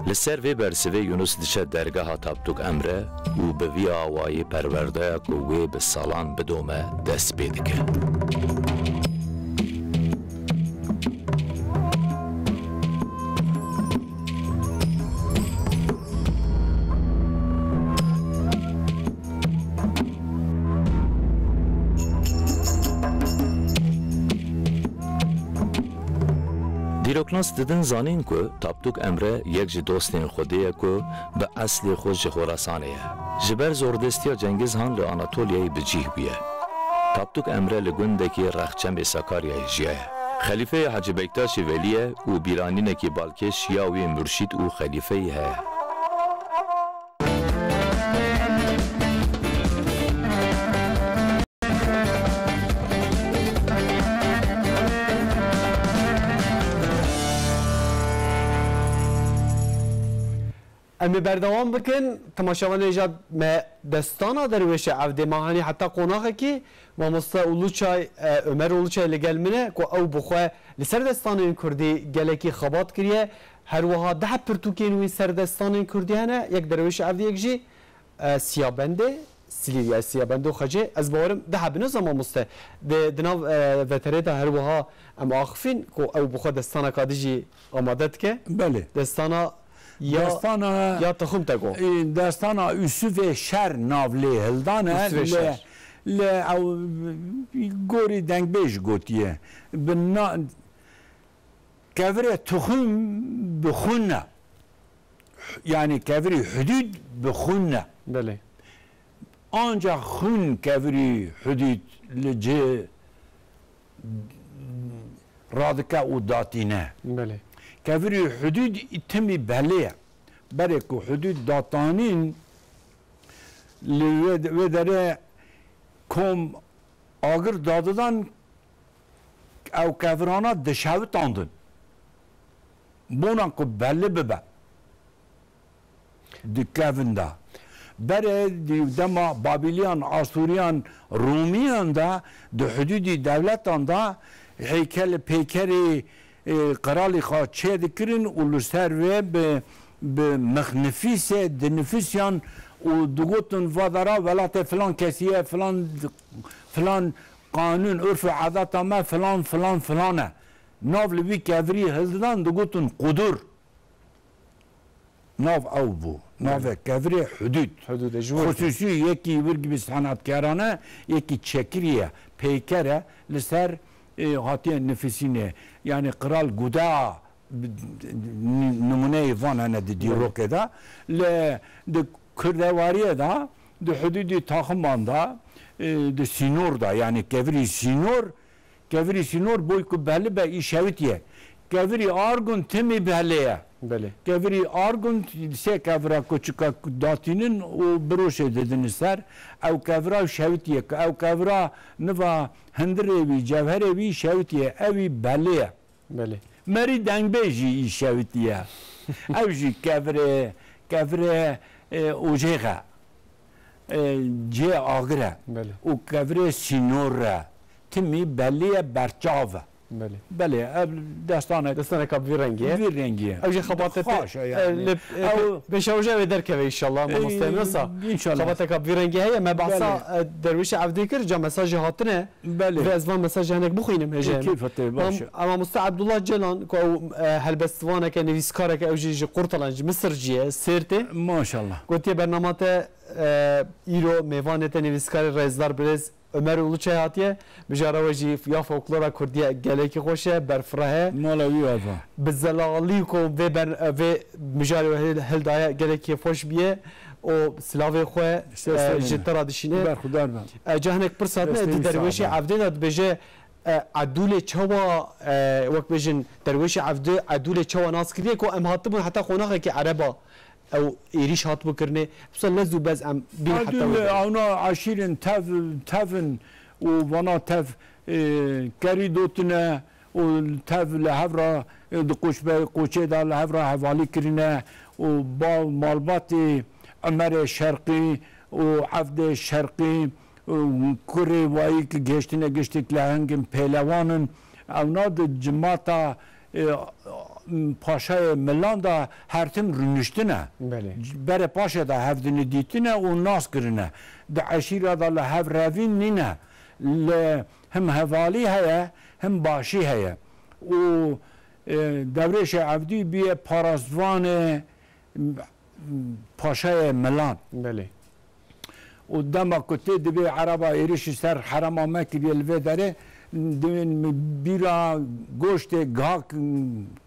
Li ser vê bersivê Yunus diçe dergeha Tapduk Emre û bi vî awayî perwerdeya ku wê bi salan bidome dest pê dike. Dîroknas didin zanîn ku Tapduk Emre yek ji dostên Xwedê ye ku bi eslê xwe ji Xorasanê ye. Ji ber zordestiya Cengiz Han li Anatolyayê bi cih bûye. Tapduk Emre li gundekî Rexçemê Sakaryayê jiyaye. Xelîfeyê Hecî Bektaşê Velî ye û bîranînekî balkêş ya wî murşîd û xelîfeyî heye. Em ê berdewam bikin. Temaşevanê hêja me destana Derwêşê Evdê, me hanî heta qonaxekî mamoste Uluçay, e, Ömer Uluçay li gel min e ku ew bi xwe li ser destanên kurdî gelekî xebat kiriye. Her wiha deh pirtûkên wî ser destanên kurdî hene. Yek Derwêşê Evdê, yek jî, e, Siyabendê Silîriya, Siyabendo Xecê. Ez bawerim deh hebine, mamoste. Di, di nav, e, veterê de her wiha em axifîn ku ew bi xwe destaneka din jî amade dike. Belê. Destana ya, Destana, ya Toxum Tego. E, destana Ûsifê Şer nav lê hildane. Ûsifê Şer. Lê ew gorî dengbêj gotiye. Bi na-, Kevirê tuxum bi xwin e. Yanî kevirî hudûd bi xwin e. Belê. Ancax xwin kevirî hudûd li cih radike û datîne. Belê. Kevirî hudûd timî belê ye. Berê ku hudûd datanîn li wê, wê derê kom agir dadidan, ew kevirana dişewitandin. Bona ku belli bibe. Di kevin de. Berê di dema Babîliyan, Asûriyan, Rûmiyan de, di hudûdî dewletan de heykel, peykerê e, qiralî xwe çêdikirin û li ser vê bi, bi mixnifîsê dinifisiyan û digotin, va dara welatê filan kesî ye, filan, filan qanûn, urf û adeta me filan, filan, filan e. Nav li vî kevirî hildidan, digotin qudur. Nav ew bû. Navê kevirê hudûd. Hudûd e, ji wir. Xusûsî yekî wir gibi senetkaran e, yekî çekirî ye, peyker e, li ser, e, hatiye nifisînê. Yanî qral guda, n-, nimûneyê van hene di dîrokê de. Li, di kurdewariyê de, di hudûdî taximan de, e, di sînor de, yanî kevirî sînor, Kevirî sînor boy ku belli be, î şewitiye. Kevirî argund timî belê ye. Belê. Kevirî argund sê kevira kuçika datînin û biroşê didin ser. Ew kevira şewitiye. Ew kevira niva hindirê wî, cevherê wî şewitiye. Ewî belê ye. Belê. Merî dengbêj jî î şewitiye. Ew jî kevirê, kevirê, e, ojêx e. E, cihê agir e. Belê. Û kevirê sînor e. Timî belê ye, berçav e. Belê. Belê, ev destanek Destaneka bi vî rengî ye. Vî rengî ye. Ew jî xebatê pê-, Xweş e e, yani. Li, e, Ew pê-, pêşeroja wê derkeve înşallah, E, mamoste Emre Sa. înşallah. Xebateka bi vî rengî heye. Me behsa, Belê. e, Derwêşê Evdê kir, ca mesajê hatine. Belê. Vê ez van mesajê hinek bixwînim hêje. Ê, kêfa te baş e. Mam-, Mamoste Abdullah Celan, ku ew, e, helbestvaneke, nivîskareke, ew jî ji Qurtalan, ji Misir jî ye, Sêrtê. Maşallah. Gotiye bernama te, e, îro mêvanê te nivîskarê rêzdar birêz Omer Uluçay hatiye. Mijara we jî ya folklora kurdî ye, gelekî xweş e, berfireh e. Mala wî ava. Bi zelalî ku vê ber-, vê mijarê we hil-, hildaye, gelekî xweş bûye û silavê xwe, Sesê e, ji te re dişîne. Berxudar be. E, ca hinek pirsa tune, Destê di wî derwêşê sax be. Evdê de dibêje, e, Edûlê çawa, e, wek bêjin, derwêşê Evdê, Edûlê çawa nas kiriye ku em hatibûn heta qonaxekî ereba ew êrîş hatibû kirinê. Wisa lez û bez em bîn heta Edûl, wê derê. Ewna eşîrin tev, tevin û vana tev, e, kerî dotine û tev li hev re, e, di qoçbe-, qoçê de li hev re hevalî kirine û ba-, malbatê Emerê Şerqî û Evdê Şerqî û kurê wayî ki gihiştine giştî ki lehengên pêlewan in. Ewna di cimata, e, paşayê Milan de her tim rûniştine. Belê. Berê paşê de hevdinî dîtine û nas kirine. Di eşîra de li hev revîn nîne. Li him hevalî heye, him başî heye. Û, e, Dewrêşê Evdî bûye parastvanê, m, paşayê Milan. Belê. Û dema ku tê dibê ereba êrişî ser herema me kiriye li vê derê, divên min bîra goştê gak,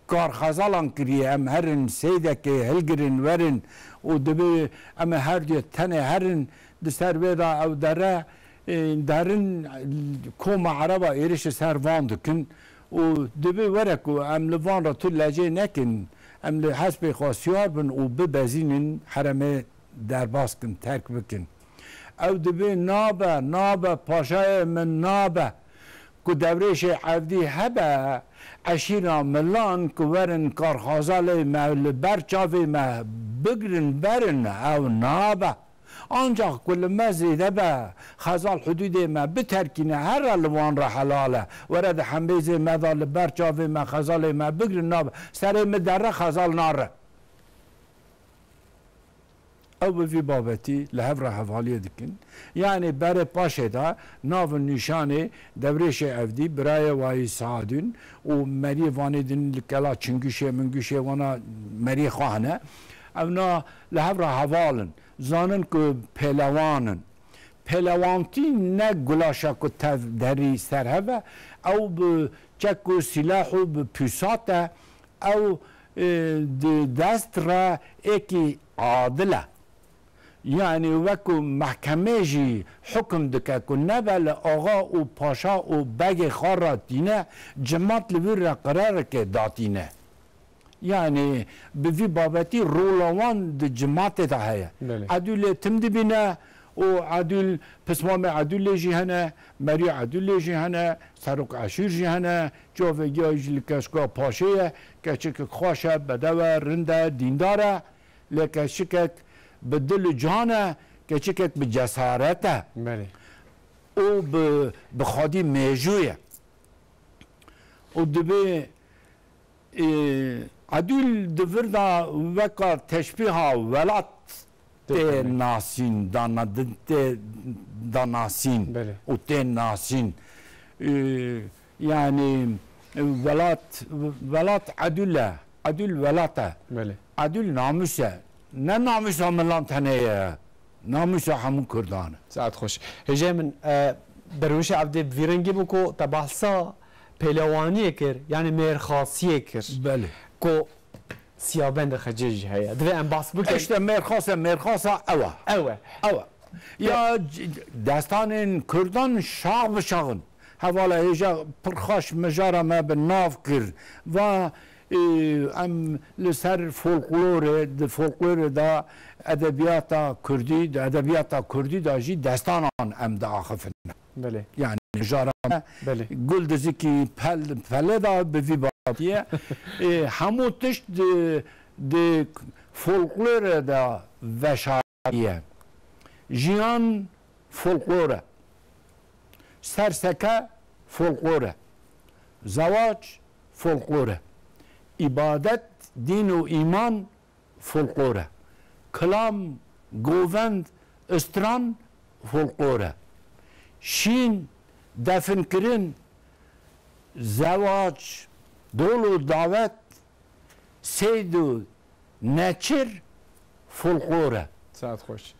kar xezalan kiriye, em herin Seydekê hilgirin werin û dibê em ê her du tenê herin di ser vê de ew dere, e, derin koma ereba êrişî ser van dikin û dibê were ku em li van re tu lecê nekin, em li hespê xwe siyar bin û bibezînin heremê derbas kin, terk bikin. Ew dibê nabe, nabe, paşayê min nabe. Ku Dewrêşê Evdî hebe, eşîra Milan ku werin karxazalê me li ber çavê me bigrin berin, ew nabe. Ancax ku li me zêde be, xezal hudûdê me biterkîne, here li wan re helal e. Were di hembêzê me de li ber çavê me xezalê me bigrin, nabe. Serê min dere, xezal nare. Ew bi vî babetî li hev re hevaliyê dikin. Yanî berê paşê de nav û nîşanê Dewrêşê Evdî, birayê wayî Saadûn û meriyê vanê din li kela Çinguşê, Minguşê wana meriyê xwe hene. Ewna li hev re heval in. Zanin ku pêlewan in. Pêlewantî ne gulaşa ku tev derî ser hev e. Ew bi çek û sîlah û bi pûsat e. Ew, e, di dest re êkî adil e. Yanî wekû mehkemê jî hukum dike ku nebe li axa û paşa û begê xwe re tîne, cimat li vir re qerareke datîne. Yanî bi vî babetî rola wan di cimatê de heye. Belê. Edûlê tim dibîne û Edûl, pismamê Edûlê jî hene, merî Edûlê jî hene, serok eşîr jî hene, çavê giya jî li keşka paşê ye, keçikek xweş e, bedew e, rind e, dîndar e, lê keçikek bi dil û can e, keçikek bi cesaret e. Belê. Û bi, bi xwedî mêjû ye. Û dibê, e, Edûl di vir de weka teşbîha welat Tê tê kirine. Nasîn, dana-, di-, tê danasîn Belê. Û tê nasîn. E, yanî, e, welat, welat Edûl e. Edûl welat e. Belê. Edûl namûs e. Ne namûsa Milan tenê ye. Namûsa hemû Kurdan e. Saet xweş. Hêjayê min, e, Derwêşê Evdê bi vî rengî bû ku te behsa pêlewaniyê kir, yanî mêrxasiyê kir. Belê. Ku Siyabendê Xecê jî heye. Divê em behs bikin. Îşte mêrxasa, mêrxasa ew e. Ew e. Ew e. Ya c-, destanên Kurdan şax bi şax in. Hevala hêja pir xweş mijara me bi nav kir. Va, e, em li ser folklorê, di folklorê de edebiyata Kurdî, di edebiyata Kurdî de jî destanan em diaxifin. Belê. Yani mijara me Belê. Gul Dizikî pel, pele da bi vî batiye. E, hemû tişt di, di folklore de veşariye. Jiyan folklor e. Serseke folklor e. Zewac folklor e. Îbadet, dîn û îman folklor e. Kilam, govend, stran folklor e. Şîn, definkirin, zewac, dol û dawet, seyd û neçir folklor e. Saet xweş.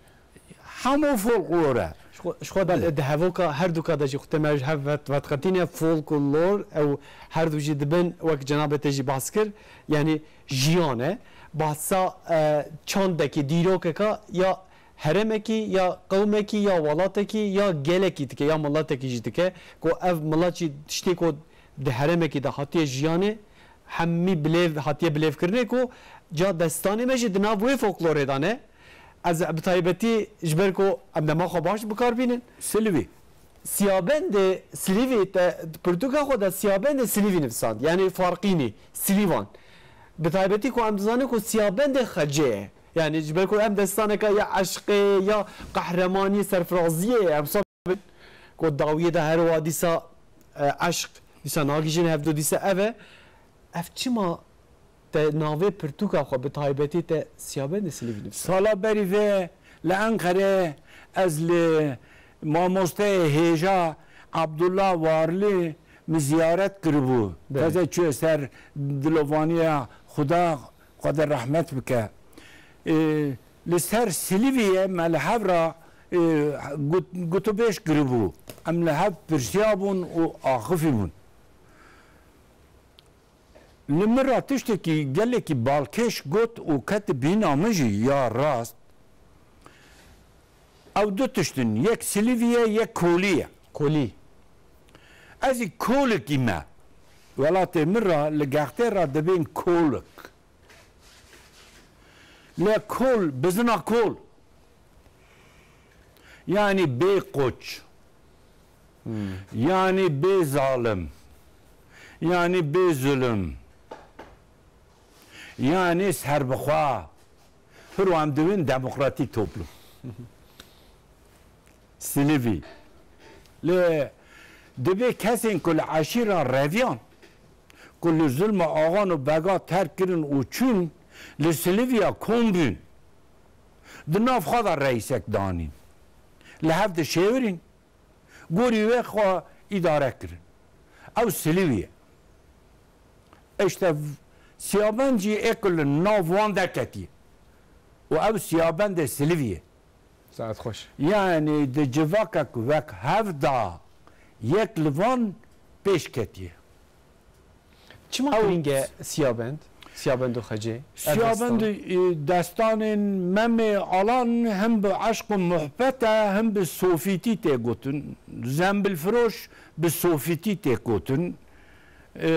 Hemû folklor e. Xwe, ji xwe Belê. di hevoka her duka de jî xwe tê me ji hev vet-, vetqetîne, folk û lore, ew her du jî dibin, wek cenabê te jî behs kir, yanî jiyan e. Behsa, e, çandekî, dîrokeka ya herêmekî, ya qewmekî, ya welatekî, ya gelekî dike, ya miletekî jî dike, ku ev milet jî tiştê ku di herêmekî de hatiye jiyanê, hemî bilêv, hatiye bilêvkirinê ku ca destanê me jî di nav wê folklorê de ne. Ez bi taybetî ji ber ku em dema xwe baş bi kar bînin. Silivî. Siyabendê Silivî te, pirtûka xwe de Siyabendê Silivî nivîsand. Yanî farqînî, Silîvan. Bi taybetî ku em dizanin ku Siyabendê Xecê ye. Yanî ji ber ku em destaneke ya eşqê, ya qehremanî, serfiraziyê ye. Em sa bin ku dawiyê de her wa dîsa, e, eşq, dîsa nagihîjin hevdu, dîsa ev e. Ev çima te navê pirtûka xwe bi taybetî te Siyabendê Silivî nivîsand? Sala berî vê li Enqerê ez li mamosteyê hêja Abdullah Warlî min ziyaret kiribû. Belê. Teze çûye ser dilovaniya Xuda, Xwedê rehmet bike. Ê, li ser Siliviyê me li hev re, ê, got-, gotûbêj kiribû. Em li hev pirsiyabûn û axifîbûn. Li min re tiştekî gelekî balkêş got û ket bîna min jî ya rast. Ew du tişt in, yek Silivî ye, yek Kolî ye. Kolî. Ez jî Kolikî me. Welatê min re li Gextê re dibên Kolik. Lê kol, bizina kol. Yanî bê qoç. Hmm. Yanî bê zalim. Yanî bê zulm. Yanî serbixwe. Hiro em dibin demokratîk toplum. Silivî. Lê dibê kesên ku li eşîra Reviyan, ku li zulma axan û bega terk kirin û çûn, li Silivya kom bûn. Di nav xwe de reîsek danîn. Li hev dişêwirîn. Gorî wê xwe îdare kirin. Ew Silivî ye. Îşte Siyabend jî ê ku li nav wan derketiye. Û ew Siyabendê Silivî ye. Saet xweş. Yanî di civakek wek hev de yek li van pêş ketiye. Çima Ew girîng e Siyabend? Siyabend û Xecê? Ev Siyabend û, destan. e, destanên Memê Alan him bi eşq û muhbet e, him bi sofîtî tê gotin. Zembilfiroş bi sofîtî tê gotin. E,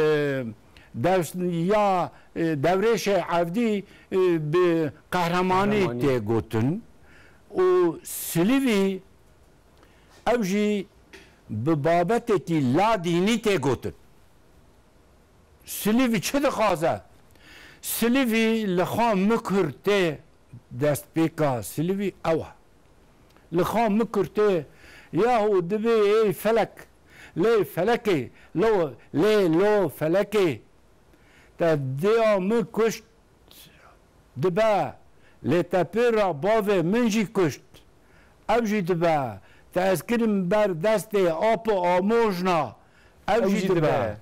dev-, ya, e, Dewrêşê Evdî, e, bi qehremanî Qehremanî. tê gotin. Û Silivî ew jî bi babetekî ladînî tê gotin. Silivî çi dixwaze? Silivî li xwe mikur tê, destpêka Silivî ew e. Li xwe mikur tê, yahu dibê ey felek, lê felekê, lo, lê lo felekê, te dêya min kuşt, dibe, lê te pê re bavê min jî kuşt. Ev jî dibe, te ez kirim ber destê ap û amojna. Ev Ew jî jî dibe. dibe.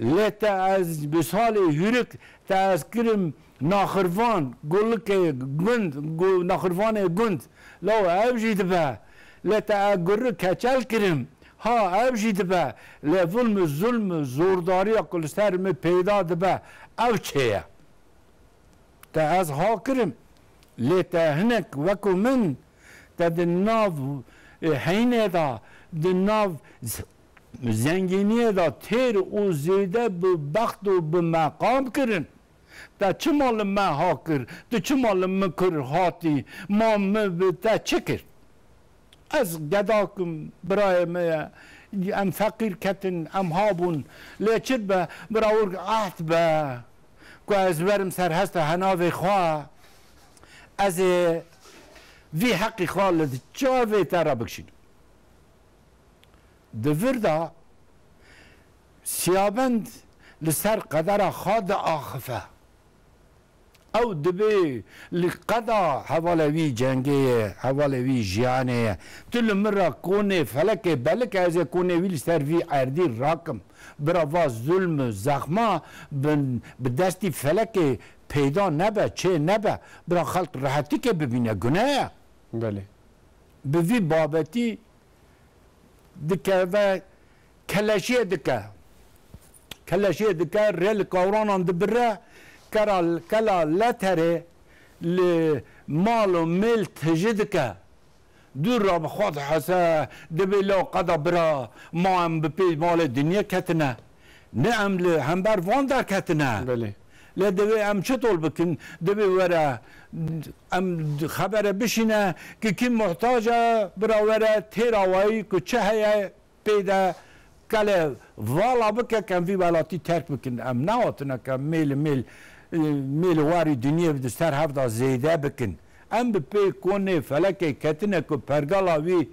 Lê te ez bi salê hûrik te ez kirim naxirvan, gulikê gund, gu-, naxirvanê gund. Law ev jî dibe. Lê te ez gurri keçel kirim. Ha, ev jî dibe. Lê vilm û zulm û zordariya ku li ser min peyda dibe, ev çê ye? Te ez ha kirim. Lê te hinek wekû min, te di nav, e, heynê de, di nav z-, zengîniyê de têr û zêde bi bext û bi meqam kirin. Te çima li me ha kir? Tu çima li min kir hatî? Ma min bi te çi kir? Ez gedak im, birayê me ye. Em feqîr ketin, em ha bûn. Lê çi be, bira wir ehd be, ku ez werim ser hesta henavê xwe, ez ê vî heqî xwe li çavê te re bikişînim. Di vir de Siyabend li ser qedera xwe diaxife. Ew dibê li qeda hevalê wî cengê ye, hevalê wî jiyanê ye. Tu li min re konê felekê belik, ez ê konê wî li ser vî erdî rakim. Bira va zulm û zexma bi, bi destî felekê peyda nebe, çê nebe. Bira xelk rehetikê bibîne, gune ye. Belê. bi vî babetî dikeve keleşiyê dike. Keleşiyê dike, rê li kawranan dibire, kera, kela leterê li mal û mêl tijî dike. Dûr re bi xwe dihese, dibê la qeda bira, ma em bi pê malê dinyê ketine. Ne em li hember van derketine. Belê. Lê divê em çi tol bikin? Divê were em xebere bişîne ki kî muhtac e, bira were têra wayî ku çi heye pê de kele vala bike, em vî welatî terk bikin. Em nehatine ke mêl mêl, e, mêl warî dinyê bi ser hev de zêde bikin. Em bi pê konê felekê ketine ku pergala wî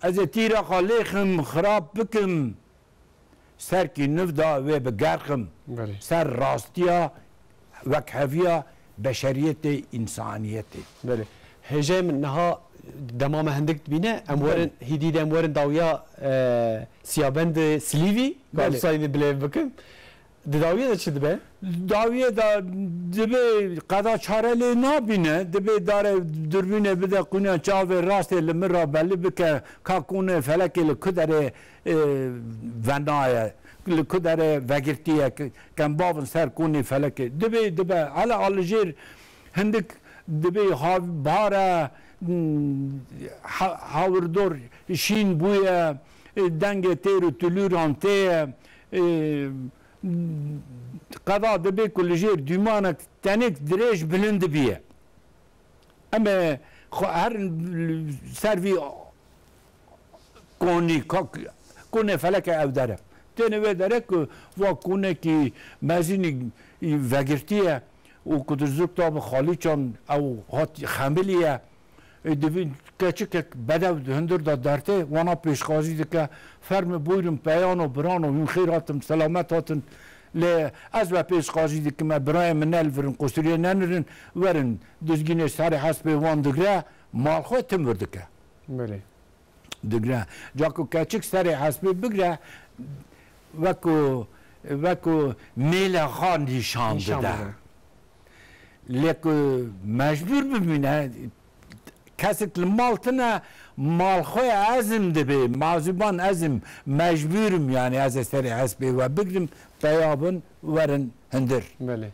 ez ê tîra xwe lêxim, xirab bikim. Ser kî nûv da wê bi gerxim. Belê. Ser rastiya wekheviya beşeriyetê, însaniyetê. Belê. Hêjayê min niha dema me hindik dibîne, em Belê. werin, hîdî de em werin dawiya, e, Siyabend Silîvî, Belê. websaytê bilêv bikim. Di dawiyê de çi dibe? Dawiyê de dibê qeda çare lê nabîne, dibê dare durbînê bide qûna çavê rastê li min re belî bike ka qûnê felekê li ku derê, e, venaye, li ku derê vegirtiye, ke-, kem bavin ser qûnê felekê. Dibê, dibe, hele alijêr hindik dibê hav-, bahar e, ha-, hawirdor şîn bûye, e, dengê têr û tulûran tê ye, e, Qeda dibe ku li jêr dûmanek tenik dirêj bilind dibiye. Em ê xwe her ser vî konî, ka-, konê feleke ew dere. Têne wê dere ku va konekî mezînî vegirtiye û ku di zirk da bi xalîçan ew hat xemiliye. Ê, divîn keçikek bedew di hundir de dertê, wana pêşxazî dike, fermi bûyrin peyano, birano, hûn xêr hatin, selamet hatin. Lê ez we pêşxazî dikim, me birayê min ne li vir in, qusûriyê nenirin, werin, dizgînê serê hespê wan digre, mal xwe tim vir dike. Belê. Digre. Ca ku keçik serê hespê bigre, weko, weko mêle xwe nîşan Nîşan dide. bide. Lê ku mecbûr bimîne, kesek li mal tine, mal xwe ez im dibê, mazûban ez im, mecbûr im, yani ez ê serê hespê we bigrim, peya bin werin hundir. Belê.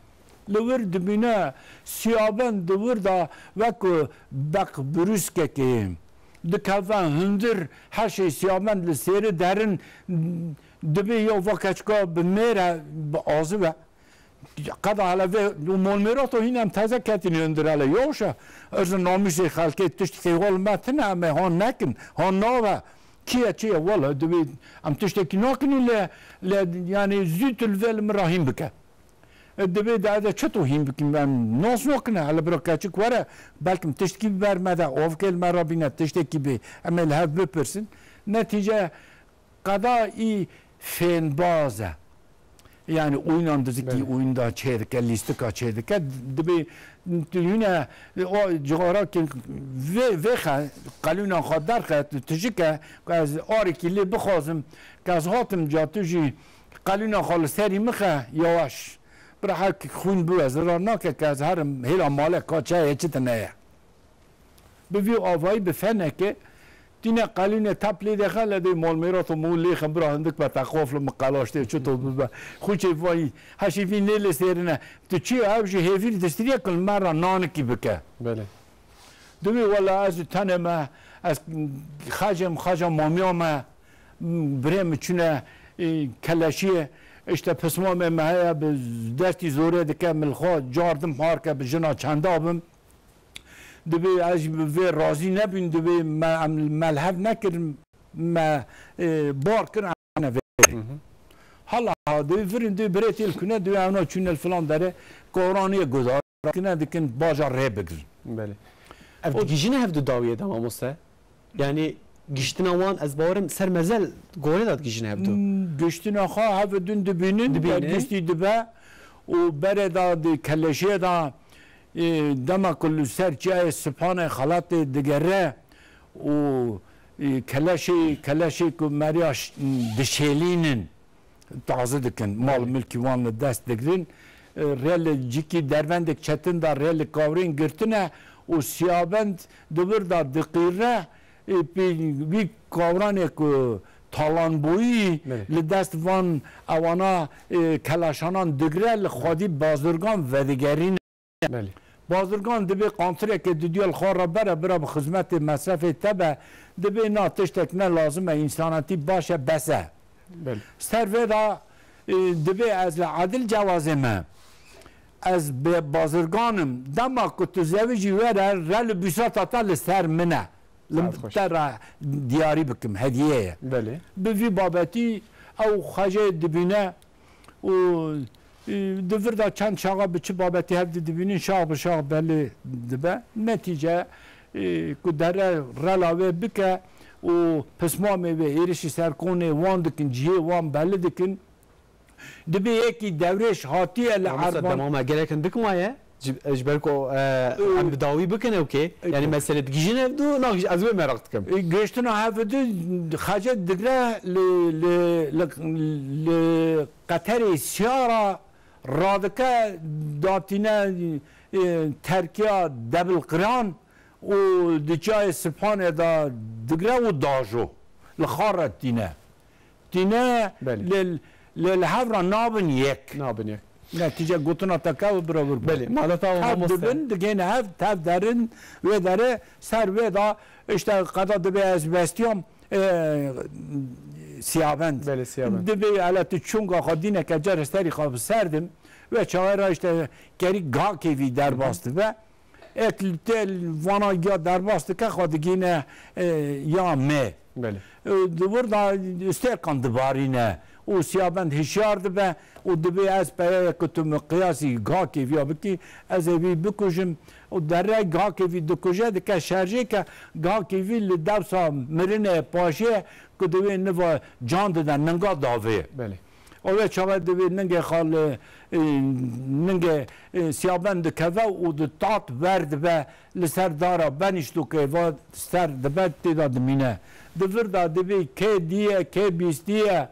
Li wir dibîne Siyabend di wir de wek beq birûskekê dikeve hundir, heşê Siyabend li sêri derin dibê ya va keçika bi mêr e, bi aziv e. Qeda hele vê û molmêrato hîn em teze ketîne hundir hele. Yawş e. Irz û namûsê xelkê tişt xêwal me tine, em ê han nekin, han nabe. Kî ye, çi ye? Wele divê em tiştekî nakinî lê, lê, yani zû tu li vê li min re hîn bike. E, divê de ez ê çito hîn bikim? Em nas nakine. Hele bira keçik were, belkim tiştekî bi ber me de, avkê li me re bîne, tiştekî bê. Em ê li hev bipirsin. Netîce Qeda î fênbaz e. Yani oynan dizikî Belê. oyunda çêdike, lîstika çêdike. Dibê tu yine o cigara ki vê, vê xe-, qelûna xwe derxe, tu tijike, ku ez arikî lê bixwazim, ku ez hatim ca tu jî qelûna xwe li serî mixe, yawaş. Bira hek xwîn biwe, zirar nake, ku ez herim hêla male ka çi heye, çi tine ye. Bi vî avayî bi feneke tîne qelînê tep lê dexe, lê dê molmêrat û mû lêxin bira hindik be teqof li min qelaş tê çi to bibe. Xûçê vayî heşî vî nê lê sêrine. Tu çi ev ji hêvîr distiriye ku li me re nanikî bike. Belê. Divê wela ez û tenê me, ez xecê min, xeca mamiya me, birê min çûne, e, keleşiyê, işte pismamê me heye, bi destî zorê dike, min li xwe cardim harke bi jina çenda bim. Divê ez jî bi vê razî nebîn, divê me, em, me li hev nekirin, me, e, bar kirin, em ne vê. Hı hı. Hala divê virin, divê birê têl kune, divê evna çûne li filan derê, koraniyê guhdar kine dikin, bajar rê bigirin. Belê. Ev O digihîjine hev du dawiyê de, mamoste? Yani giştina wan, ez bawerim ser mezel gorê de digihîjine hev du. Hmm, giştina xwe hev dun dibînin, Dibînin. Gistî dibe û berê de di keleşiyê de, e, dema ku li ser çiyayê Sipanê xelatê digere û, e, keleşê, keleşê ku meriya ş-, dişêlînin, taze dikin, mal Belê. milkî wan li dest digirin. E, rê li cikî dervendek çetin de rê li kawrên girtine û Siyabend di wir de diqîre, e, pê-, vî kavranê ku talanbûyî Belê. li dest van ewana, e, kelaşanan digre, li xwedî bazirgan vedigerîne. Belê. Bazirgan dibê qantireke diduya li xwe re bere, bira bi xizmetê mesrefê te be, dibê na tiştek ne lazim e, însanetî baş e, bes e. Belê. Ser vê de, e, dibê ez li edil cewazê me, ez bi bazirgan im, dema ku tu zewijî were, rel û bîsata te li ser min e. Li Saet xweş. te re diyarî bikim, hediye ye. Belê. Bi vî babetî ew xwecê dibîne û, e, di vir de çend çaxa bi çi babetî hev di dibînin, şax bi şax belê dibe. Netîce, e, ku dere rela wê bike û pismamê wê êrişî ser konê wan dikin, cihê wan belli dikin. Dibê yekî dewrêş hatiye li Mamoste, erban. Dema me gelek hindik maye. Ji, ji ber ku, e, Û em bi dawî bikin ew kê. Û Yani mesele digihîjin ev du, nagihîj-, ez wê meraq dikim. E, gihiştina hev du xece digre li, li, li, li qeterê siyara radike datîne, e, terkiya debilqiran û di çiyayê Siphanê de digre û dajo. Li xar re tîne. Tîne Belê. li, li, li hev re nabin yek. Nabin yek. Netîce gotina te kew bira vir bû. Belê, mala te ava Tev mamoste. dibin, digihîne hev, tev derin, wê dere, ser wê de, işte, qeda dibê ez bestiyam, e, siyabend. Belê, siyabend. Dibê hele tu çunga xwe dîneke cer serî xwe bi ser dim, wê çaxê re, işte, kerî gakê vî derbas Hı hı. dibe. Ek li te vana ya derbas dike, xwe digihîne, e, ya me. Belê. E, di wir de stêrkan dibarîne û siyabend hişyar dibe û dibê ez peyeyê ku tu min qiyasî gakê viya bikî, ez ê vî bikujim û dere gakê vî dikuje, dike şerjê ke gakê vî li dewsa mirinê paşê ku di wê niva can dide ninga davê. Belê. Û wê çawa divê ningê xal, e, ningê, e, siyabend dikeve û di tat wer dibe li ser dara benîştokê va ser dibe tê de dimîne. Di vir de divê kê diye, kê bîstiye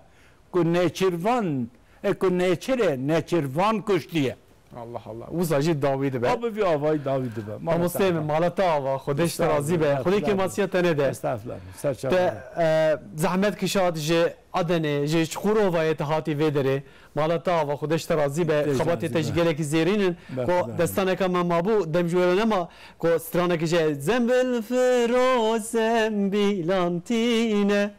ku nêçîrvan, e, ku nêçîr e, nêçîrvan kuştiye. Allah Allah. Wisa jî dawî dibe. Abi vî avayî dawî dibe. Mala Mamosteyê te min, ava. Mala te ava. Xwedê ji te razî be. Estağfurullah, Xwedê estağfurullah. kêmasiya te nede. Estağfurullah. Ser çava. Te, e, zehmet kişand ji Adenê, ji Çukurovayê te hatî vê derê. Mala te ava. Xwedê ji te razî be. Te Xebatê te jî jî be. gelekî zêrîn in. Be Ku Xwedê. destaneka me mabû, dem ji wê re nema. Ku stranekî jê, Zembil firo zembilan tîne.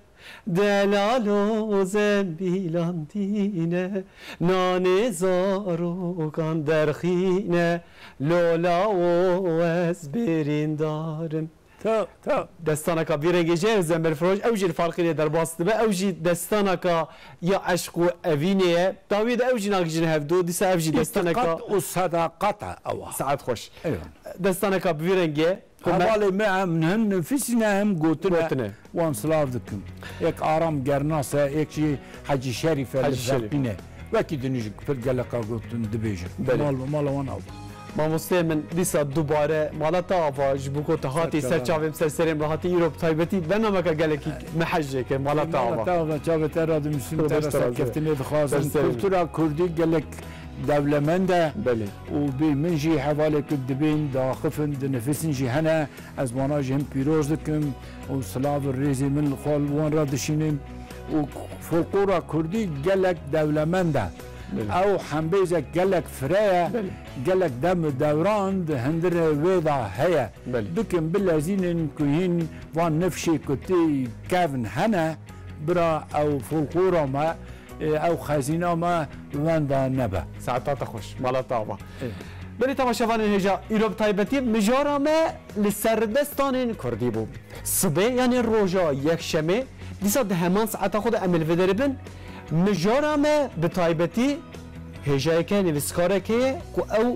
Delalo zembilan tîne, nanê zarokan derxîne, lola o ez birîndar im. Ta, ta. Destaneka vî rengê jê ew zembilfiroş, ew jî li Farqînê derbas dibe, ew jî destaneka ya eşq û evînê ye. Dawiyê de ew jî nagihîjin hevdu, dîsa ev jî destaneka Îtiqat û sedaqat e ew a. Saet xweş. Eyvallah. Destaneka bi vî rengê. Hevalê me hem hin nifisîne hem gotine. Gotine. Wan silav dikim. Yek Aram Gernas e, yek jî Hecî Şerîf e, li Hecî Şerîf. Ferqîne. Wekî dinî jî pir geleka gotin dibêjin. Belê. Mal, mala wan ew. Mamosteyê min dîsa dubare mala te ava ji bo ku te hatî Ser ser çava. çavêm ser serê min re hatî îro bi taybetî bernameke gelekî me hez jê kir mala te Mala ava. te ava, çavê te radimîsim, te Xweş re te razî be. serkeftinê dixwazim. Ser serê min. Kultura kurdî gelek dewlemend e Belê. û bê min jî hevalê ku dibên, diaxifin, dinifîsin jî hene. Ez wana jî hin pîroz dikim û silav û rêzê min li xwe li wan re dişînim û folklora kurdî gelek dewlemend e. Belê. Ew hembêzek gelek fire ye, Belê. gelek dem û dewran di hundirê wê de heye. Belê. Bikin bilezînin ku hîn van nifşê ku tê kevn hene, bira ew folklora me, e, ew xezîna me wenda nebe. Saeta te xweş, mala te ava. Ê. Belê temaşevanên hêja, îro bi taybetî mijara me li ser destanên kurdî bû. Sibê, yanî roja yekşemê, dîsa di heman saeta xwe de em li vê derê bin. Mijara me bi taybetî hêjayeke nivîskarekê ye ku ew,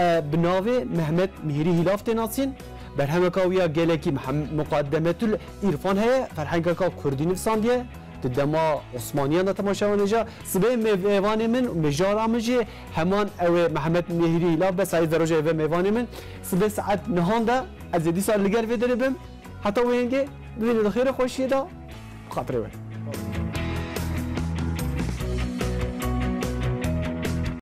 e, bi navê Mehmet Mihîrî Hîlav tê nasîn. Berhemeka wî ya gelekî mihem-, muqademetül îrfan heye, ferhengeka kurdî nivîsandiye. Di dema Osmaniyan de temaşevanê ja, sibê mêvanê min û mijara min jî heman ew ê Mehmet Mihîrî Hîlav be, sayî de roja eve mêvanê min. Sibê saet nehan de ez ê dîsa li gel vê derê bim. Heta wê hingê, bibînin di xêr û xweşiyê de, xatirê we.